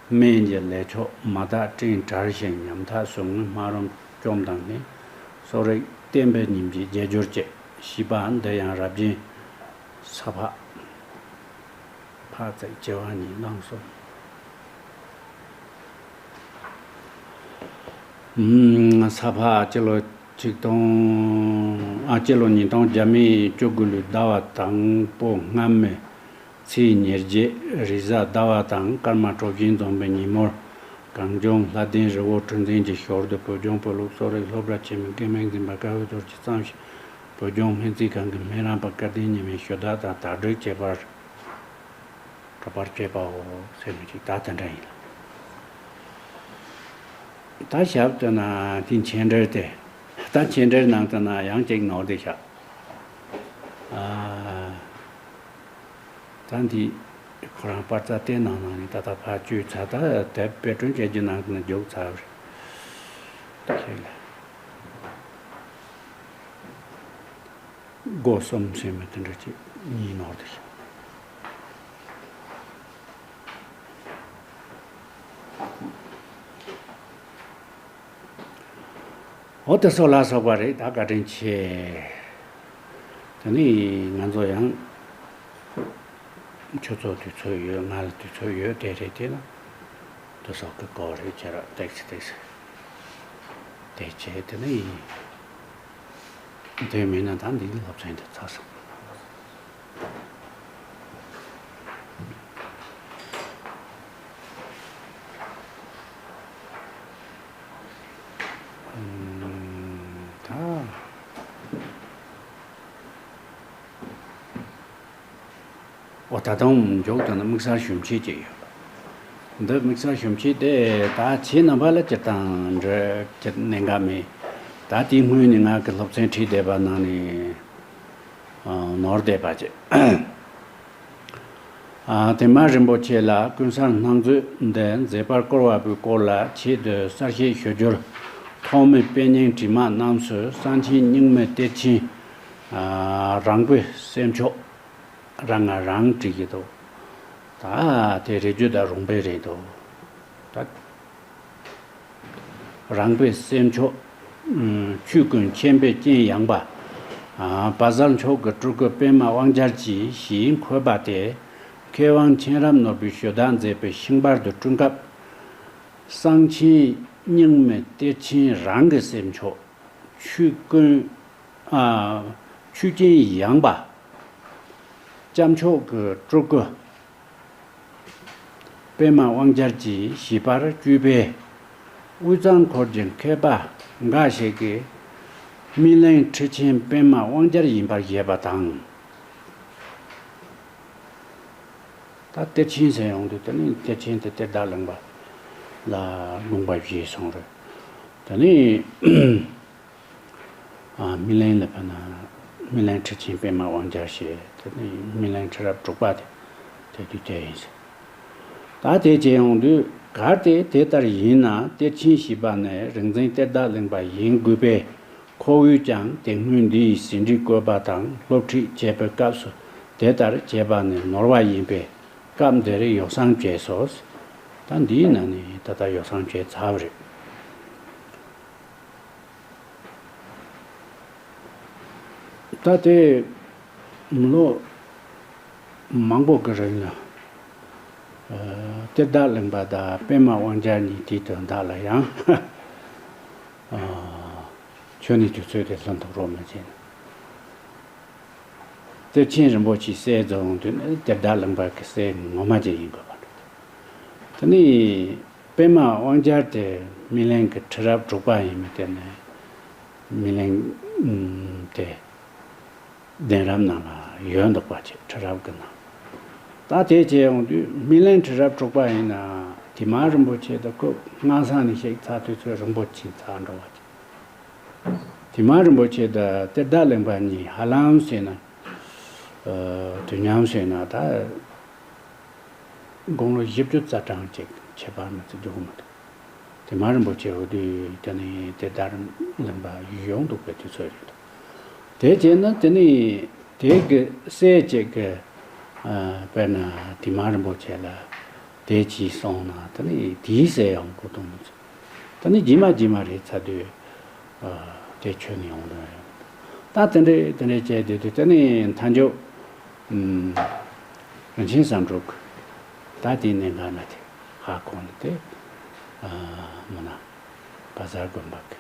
སྨན་གྱི་ལས་མཆོག་མ་དག་སྤྲིན་བྲལ་ཞིང་ཉམ་ཐག་ཟུག་རྔུའི་སྨག་རུམ་བཅོམ་དང་ནི། གསོ་རིག་བསྟན་པའི་ཉིན་གྱི་རྒྱལ་སྦྱོར་བཅས། ཞེས་པ་འདི་ཡང་རབ་རྒྱན་ས་ཕག་ཕག་བརྩེགས་བྱེ་བ་གཉིས་བླངས་སོ། ཨུམ། ས་ཕག་སྤྱི་ལོ་ཆིག་སྟོང་། ཨ། སྤྱི་ལོ་ཉིས་སྟོང་བརྒྱ་མེད་བཅུ་དགུ་ལོའི་ཟླ་བ་དང་པོ་སྔ་མའི་ཚེས་ཉེར་བརྒྱད་རེས་གཟའ་ཟླ་བ་དང་སྐར་མ་གྲོ་བཞིན་འཛོམས་པའི་ཉིན་མོར། གངས་ལྗོངས་ལྷ་ལྡན་རི་བོ་གྲུ་འཛིན་གྱི་ཞོར་དུ་བོད་ལྗོངས་བོད་ལུགས་གསོ་རིག་སློབ་གྲྭ་ཆེན་མོའི་དགེ་རྒན་འཛིན་པ་དཀའ་བའི་རྡོ་རྗེས་བརྩམས་ཤིང་། བོད་ལྗོངས་སྨན་རྩིས་ཁང་གི་སྨན་རམས་པ་སྐལ་ལྡན་ཉི་མས་ཞུ་དག་དང་དག་སྒྲིག་བྱས་པར་གྲུབ་པར་བྱེད་པའོ་ཟེར་ནས་ཅིག་ད་དེ་འདྲ་ཡིན་ལ། ད་ཞབས་བཏོན་ན་དེ་མཆན་འགྲེལ་ཏེ། ད་མཆན་འགྲེལ་ནང་དུ་ན་ཡང་ཅིག་ནོར་དེ་ཤག་ཨ། ད་འདི་ཁོ་རང་པར་རྩ་བལྟས་གནང་ནང་ནས་ད་ལྟ་ཕར་བཅུག་ཚར། ད་དེབ་དཔེ་སྐྲུན་བྱེད་རྒྱུ་ནང་དུ་ན་རྒྱུགས་ཚར་བ་རེད། ཁྱེད་ལ། སྒོ་གསུམ་ཟེར་མི་དེ་འདྲ་ཅིག་གཉིས་ནོར་དེ་ཤག་འོ་དེ་སོགས་ལ་སོགས་པ་རེད། ད་བཀའ་དྲིན་ཆེ། དེ་ནས་ང་ཚོ་ཡང་ཁྱོད་ཚོ་དུས་ཚོད་ཡོད། ང་ལ་དུས་ཚོད་ཡོད། དེ་རེད། དེ་ན་དེ་སོགས་ཀྱི་སྐོར་རེད། ཁྱེད་རང་ཏེག་སི་ཏེག་སི་དེ་བྱས། དེ་ནས་དེ་མིན་ན་ད་འདི་སློབ་ཚན་དེ་ཚར་སོང་། ཨོ། ད་དུང་མཇུག་ཏུ་ན་དམིགས་བསལ་ཞུམ་བྱེད་ཅིག་ཡོད། འདི་དམིགས་བསལ་ཞུམ་བྱེད་དེ་ད་ཁྱེད་རྣམ་པ་ལ་སྤྱིར་བཏང་འབྲེལ་གྱི་གནད་འགག་མེད། ད་དེའི་སྔོན་ནས་ང་གི་སློབ་ཚན་ཁྲིད་བསྡད་པ་ནང་ནས་ནོར་བསྡད་པ་ཅིག་ཨ། དེ་མ་རིན་པོ་ཆེ་ལ་ཀུན་གསལ་སྣང་མཛོད་འདི་མཛད་པར་བཀུར་བ་པོའི་སྐོར་ལ་ཆེད་དུ་གསལ་བཤད་ཞུ་རྒྱུར། ཐོག་མའི་དཔེ་རྙིང་བྲིས་མ་རྣམས་སུ་གསང་ཆེན་རྙིང་མའི་གཏེར་ཆེན་རང་དཔེ་གསལ་མཆོག་རང་ང་རང་བྲིས་ཀྱི་འདུག་ད་དེ་རེ་ཇུས་དང་རུང་བའི་རེད་འདུག་ད་རང་དཔེ་གསལ་མཆོག་ཆོས་ཀུན་མཁྱེན་པའི་རྐྱེན་ཡངས་པ། བཛྲ་མཆོག་གི་སྤྲུལ་སྐུ་པདྨ་དབང་རྒྱལ་གྱིས་ཞེས་འཁོད་པ་དེ། མཁས་དབང་མཁྱེན་རབ་ནོར་བུས་ཞུ་དག་མཛད་པའི་ཤིང་པར་དུ་བསྐྲུན་སྐབས། གསང་ཆེན་རྙིང་མའི་གཏེར་ཆེན་རང་གི་གསལ་མཆོག་ཆོས་ཀུན། ཨ། ཆོས་ཀུན་ཡངས་པ། བཛྲ་མཆོག་གི་སྤྲུལ་སྐུ་པདྨ་དབང་རྒྱལ་གྱིས་ཞེས་པར་བརྗོད་པས། དབུས་གཙང་འཁོར་གྱི་མཁས་པ་འགའ་ཞིག་གིས་སྨིན་གླིང་ཁྲི་ཆེན་པདྨ་དབང་རྒྱལ་ཡིན་པར་བཞེད་པ་དང་། ད་གཏེར་ཆེན་ཟེར་ཡོང་དུས་དེ་ནི་གཏེར་ཆེན་དེ་གཏེར་བདག་གླིང་པ་ལ་དགོངས་པ་བཞེས་སོང་རེད། དེ་ནི། སྨིན་གླིང་ལ་ཕན་ན། སྨིན་གླིང་ཁྲི་ཆེན་པདྨ་དབང་རྒྱལ་ཞེས་དེ་ནི་སྨིན་གླིང་ཁྲི་རབས་དྲུག་པ་དེ་དེ་དུས་དེ་ཡིན་ཟེར། ད་དེ་བྱས་ཡོང་དུས་གལ་ཏེ་དེ་ལྟར་ཡིན་ན། གཏེར་ཆེན་ཞེས་པ་ནི་རིག་འཛིན་གཏེར་བདག་གླིང་པ་ཡིན་དགོས་པས། ཁོ་བོས་ཀྱང་དེ་སྔོན་འདི་ཡི་ཟིན་བྲིས་བཀོད་པ་དང་སློབ་ཁྲིད་བྱེད་པའི་སྐབས་སུ་དེ་ལྟར་བྱས་པ་ནི་ནོར་བ་ཡིན་པས། སྐབས་འདིར་ཡོ་བསྲང་བྱས་སོ། ད་འདིའི་ནང་ནས་ད་ལྟ་ཡོ་བསྲང་བྱས་ཚར་བ་རེད། ད་དེ་ལོ་མང་པོ་གི་རིང་ལ། ཨ། གཏེར་བདག་གླིང་པ་དང་པདྨ་དབང་རྒྱལ་གཉིས་དེའི་དོན་དག་ལ་ཡང་། ཨ། ཁྱོད་ནས་དུས་ཚོད་དེ་ལྷུན་ཐུབ་རོགས་མི་བྱེད་ན། གཏེར་ཆེན་རིན་པོ་ཆེའི་སྲས་རྫོགས་དུས་ནི་གཏེར་བདག་གླིང་པ་གི་སྲས་ངོ་མ་ཅིག་ཡིན་དགོས་པ་འདྲ། དེ་ནི་པདྨ་དབང་རྒྱལ་དེ་སྨིན་གླིང་གི་ཁྲི་རབས་དྲུག་པ་ཡིན་མི་དེ་ནི་སྨིན་གླིང་དེ་གདན་རབས་ནང་ལ་ཡོད་འདུག་པ་ཅིག་ཁྲི་རབས་ཀྱི་ནང་། ད་དེ་བྱས་ཡོང་དུས་སྨིན་གླིང་ཁྲི་རབས་དྲུག་པ་ཡིན་ན་ དེ་མ་རིན་པོ་ཆེ་དང་ཁོ་སྔ་ས་ནས་གཤེགས་ཚར་དུས་ཚོད་རིང་པོ་ཕྱིན་ཚར་འགྲོ་བ་ཅིག་དེ་མ་རིན་པོ་ཆེ་དང་གཏེར་བདག་གླིང་པ་གཉིས་ཧ་ལམ་ཟེར་ན། ཨ། དུས་མཉམ་ཟེར་ན་ད། དགུང་ལོ་བཞི་བཅུ་རྩ་གྲངས་ཅིག་ཁྱད་པར་མི་ཚེ་འགྲོ་གི་མི་འདུག་དེ་མ་རིན་པོ་ཆེ་འོ་དུས་དེ་ནས་གཏེར་བདག་གླིང་པ་ཡོང་འདུག་པའི་དུས་ཚོད་རེད་འདུག་དེ་བྱས་ན་དེ་ནས་དེ་གི་སྲས་ཅིག་གི། ཨ། དཔེར་ན་དེ་མ་རིན་པོ་ཆེ་ལ་དེ་གྱིས་སོང་ན་དེ་ནས་དེའི་སྲས་ཡང་སྐུ་གདུང་མི་ཚུགས། ད་ནི་རྗེས་མ་རྗེས་མ་རེད་ཚར་དུས། ཨ། དེ་ཁྱོན་ནས་ཡོང་དོན་རེད། ད་དེ་འདྲས་དེ་འདྲས་བྱས་བསྡད་དུས་དེ་ནས་མཐའ་མཇུག་ཨུམ། རིན་ཆེན་བསམ་གྲུབ་ཀྱིས་ད་དེའི་གནད་འགག་ན་དེ་ཧ་གོ་ནས་དེ། ཨ། མོ་ན་བཛྲ་དགོན་པ་གི་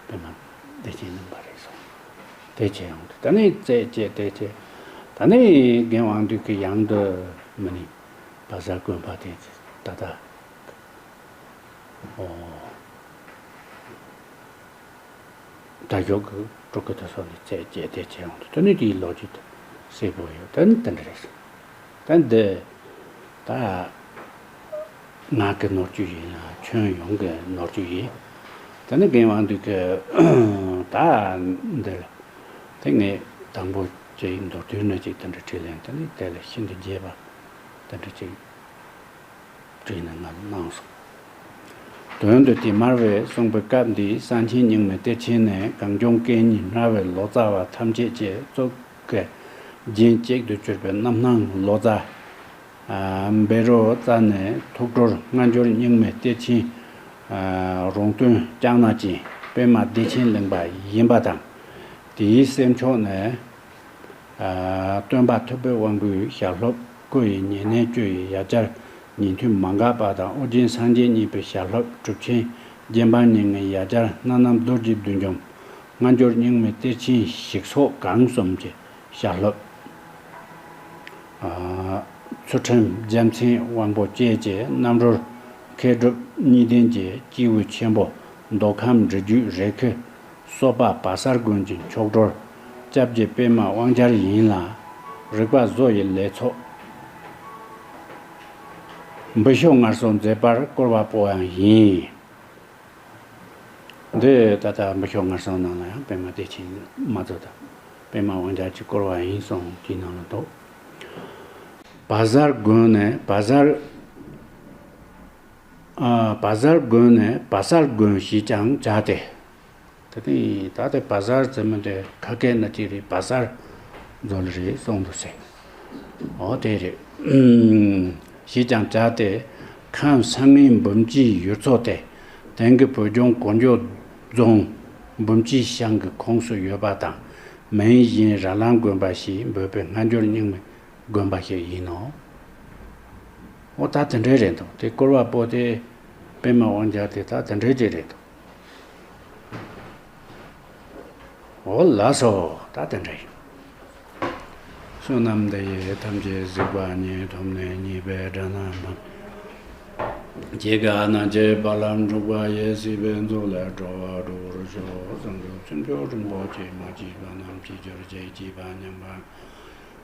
དཔེ་མ་བདེ་ཆེན་གླིང་པ་རེད་སོང་། དེ་བྱས་ཡོང་དུས་ད་ནི་རྩད་བཅད་དེ་བྱས། ད་ནི་རྒན་དབང་འདུས་ཀྱིས་ཡང་དུ་མི་ནི་བཛྲ་དགོན་པ་དེ་ད་ལྟ། ཨོ། ད་ཞོགས་ཀྱི་སྤྲོ་སྐུ་དེ་སོགས་ནས་རྩད་བཅད་དེ་བྱས་ཡོང་དུས་དེ་ནི་དེའི་ལོ་རྒྱུས་དེ་གསལ་པོ་ཡོད། དེ་ནི་དེ་འདྲ་རེད། ད་འདི་ད་ང་གི་ནོར་རྒྱུ་ཡིན་ལ་ཁྱོན་ཡོངས་ཀྱི་ནོར་རྒྱུ་ཡིན། དེ་ནི་རྒན་དབང་འདུས་ཀྱི་ད་འདི་ལ་དེ་ངས་དང་པོ་ཅིག་མདོར་བསྡུས་ནས་ཅིག་དེ་འདྲ་བྲིས་ལན་དེ་ནི་དེ་ལ་ཤིན་ཏུ་རྒྱས་པ་དེ་འདྲ་ཅིག་བྲིས་ནས་ང་ལ་གནང་སོང་། དོན་དུ་དེ་མར་བས་གསུངས་པའི་སྐབས་འདིའི་གསང་ཆེན་རྙིང་མའི་གཏེར་ཆེན་ནས་གངས་ལྗོངས་སྐད་གཉིས་སྨྲ་བའི་ལོ་ཙཱ་བ་ཐམས་ཅད་ཀྱི་གཙུག་གི་རྒྱན་གཅིག་ཏུ་གྱུར་པའི་རྣམ་སྣང་ལོ་ཙཱ། ཨ། བཻ་རོ་ཙཱ་ནས་ཐུགས་སྒྲུབ་སྔ་འགྱུར་རྙིང་མའི་གཏེར་ཆེན། ཨ། རོང་སྟོན་ལྕགས་ནག་ཅན་པད་མ་བདེ་ཆེན་གླིང་པ་ཡིན་པ་དང་། དེའི་སྲས་མཆོག་ནས། ཨ། སྟོན་པ་ཐུབ་པའི་དབང་པོའི་ཞལ་སློབ་སྐུ་ཡི་ཉེ་གནས་བཅུ་ཡི་ཡ་གྱལ་ཉན་ཐོས་མ་འགགས་པ་དང་ཨོ་རྒྱན་སངས་རྒྱས་གཉིས་པའི་ཞལ་སློབ་གྲུབ་ཆེན་རྗེ་འབངས་མྱ་ངན་ཡ་གྱལ་སྣ་ནམ་རྡོ་རྗེ་བདུད་འཇོམས། སྔ་འགྱུར་རྙིང་མའི་གཏེར་ཆེན་ཞིག་སོགས་གང་གསུམ་གྱི་ཞལ་སློབ། ཨ། ཚུལ་ཁྲིམས་རྒྱལ་མཚན་དབང་པོ་བཅས་ཀྱི་རྣམ་རོལ་མཁས་གྲུབ་གཉིས་ལྡན་གྱི་སྐྱེས་བུ་ཆེན་པོ་མདོ་ཁམས་འབྲི་རྒྱུད་རེ་ཁེ་སོགས་པ་བ་གསར་དགོན་གྱི་མཆོག་སྤྲུལ་སྐྱབས་རྗེ་པད་མ་དབང་རྒྱལ་ཡིན་ལ། རིག་པ་བཟོ་ཡི་ལས་ཚོགས་འབུལ་ཞུ་སྔར་སོང་མཛད་པར་བསྐོར་བ་པོ་ཡང་ཡིན། འདི་ད་ལྟ་འབུལ་ཞུ་སྔར་སོང་ནང་ལ་ཡང་པད་མ་བདེ་ཆེན་མ་གཙོ་དང་པད་མ་དབང་རྒྱལ་གྱིས་བསྐོར་བ་ཡིན་གསུངས་ཀྱི་ནང་ལ་འདུག་བ་གསར་དགོན་ནས་བ་གསར། ཨ། བ་གསར་དགོན་ནས་བ་གསར་དགོན་ཞེས་ཀྱང་བྱ་སྟེ། ད་ཐེངས་ད་ལྟ་བ་གསར་ཟེར་མི་དེ་ཁ་སྐད་ནང་གཅིག་རེད། བ་གསར་ཟེར་ལེ་རེད་གསུངས་འདུག་ཟེར། འོ་དེ་རེད། ཞེས་ཀྱང་བྱ་སྟེ། ཁམས་སངས་དངོས་འབུམ་སྐྱིད་ཡུལ་ཚོ་སྟེ། དེང་གི་བོད་ལྗོངས་གོ་འཇོ་རྫོང་འབུམ་སྐྱིད་ཤང་གི་ཁོངས་སུ་ཡོད་པ་དང་། མིང་གཞན་ར་ལམ་དགོན་པ་ཞེས་འབོད་པའི་སྔ་འགྱུར་རྙིང་མའི་དགོན་པ་ཞིག་ཡིན་ནོ། འོ་ད་དེ་འདྲའི་རེད་འདུག་དེ་བསྐོར་བ་པོ་དེ་པད་མ་དབང་རྒྱལ་དེ་ད་དེ་འདྲའི་ཅིག་རེད་འདུག་འོ་ལགས་སོ། ད་དེ་འདྲ་ཡིན། བསོད་ནམས་འདི་ཡིས་ཐམས་ཅད་གཟིགས་པ་ཉིད། ཐོབ་ནས་ཉེས་པའི་དགྲ་རྣམས་ཕམ། སྐྱེ་རྒ་ན་འཆིའི་རྦ་རླབས་འཁྲུགས་པ་ཡི། སྲིད་པའི་མཚོ་ལས་འགྲོ་བ་སྒྲོལ་བར་ཤོག་བྱང་ཆུབ་སེམས་མཆོག་རིན་པོ་ཆེ། མ་སྐྱེས་པ་རྣམས་སྐྱེ་གྱུར་ཅིག་སྐྱེས་པ་ཉམས་པ།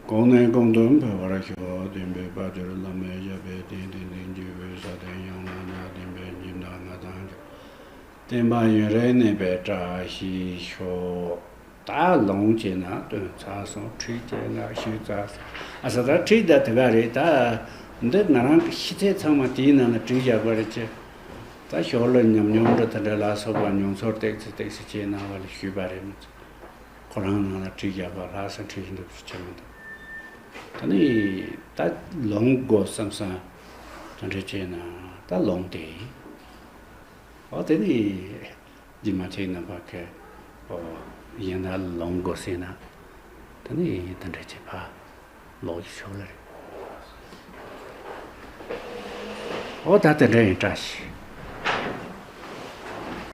གོང་ནས་གོང་དུ་འཕེལ་བར་ཤོག་བསྟན་པའི་དཔལ་འབྱོར་བླ་མའི་ཞབས་པད་བརྟན། བསྟན་འཛིན་སྐྱེས་བུའི་ས་སྟེང་ཡང་དག་ཉིད། བསྟན་པའི་སྦྱིན་བདག་ང་དང་ཁྱོད། བསྟན་པ་ཡུན་རིང་གནས་པའི་བཀྲ་ཤིས་ཤོག་ད་ལོངས་བྱས་ན་སྟོན་ཚར་སོང་། ཁྲིད་བྱས་ན་ཞུས་ཚར་སོང་། ཨ་ས་ད་ཁྲིད་ད་དེ་ག་རེད། ད་འདི་ང་རང་གི་ཤེས་ཚད་ཚང་མ་དེའི་ནང་ལ་བྲིས་བཞག་པ་རེད་ཅེ། ད་ཞོར་ལ་ཉམས་མྱོང་འདྲ་དེ་འདྲ་ལ་སོགས་པ་མྱོང་ཚོར་ཏོག་ཙམ་ཏོག་ཙམ་བྱས་གནང་བ་ལ་ཞུས་པ་རེད་མི་ཚེ། ཁོ་རང་ནང་ལ་བྲིས་བཞག་པ་ལྷག་བསམ་བྲིས་བཞིན་འདུག་ཅེས་བྱས་མི་འདུག་ད་ནི་ད་ལོངས་དགོས་བསམ་བསམ་དེ་འདྲ་བྱས་ན་ད་ལོངས་ཏེ། འོ་དེ་ནི་རྗེས་མ་ཁྱེད་རྣམ་པ་གི་འོ་ཡིན་ན་ལོངས་དགོས་ཟེར་ན་དེ་ནི་དེ་འདྲ་བྱས་ཕ་ལོག་ཅིག་ཤོག་ལེ་རེད། འོ་ད་དེ་འདྲ་ཡིན་བཀྲ་ཤིས།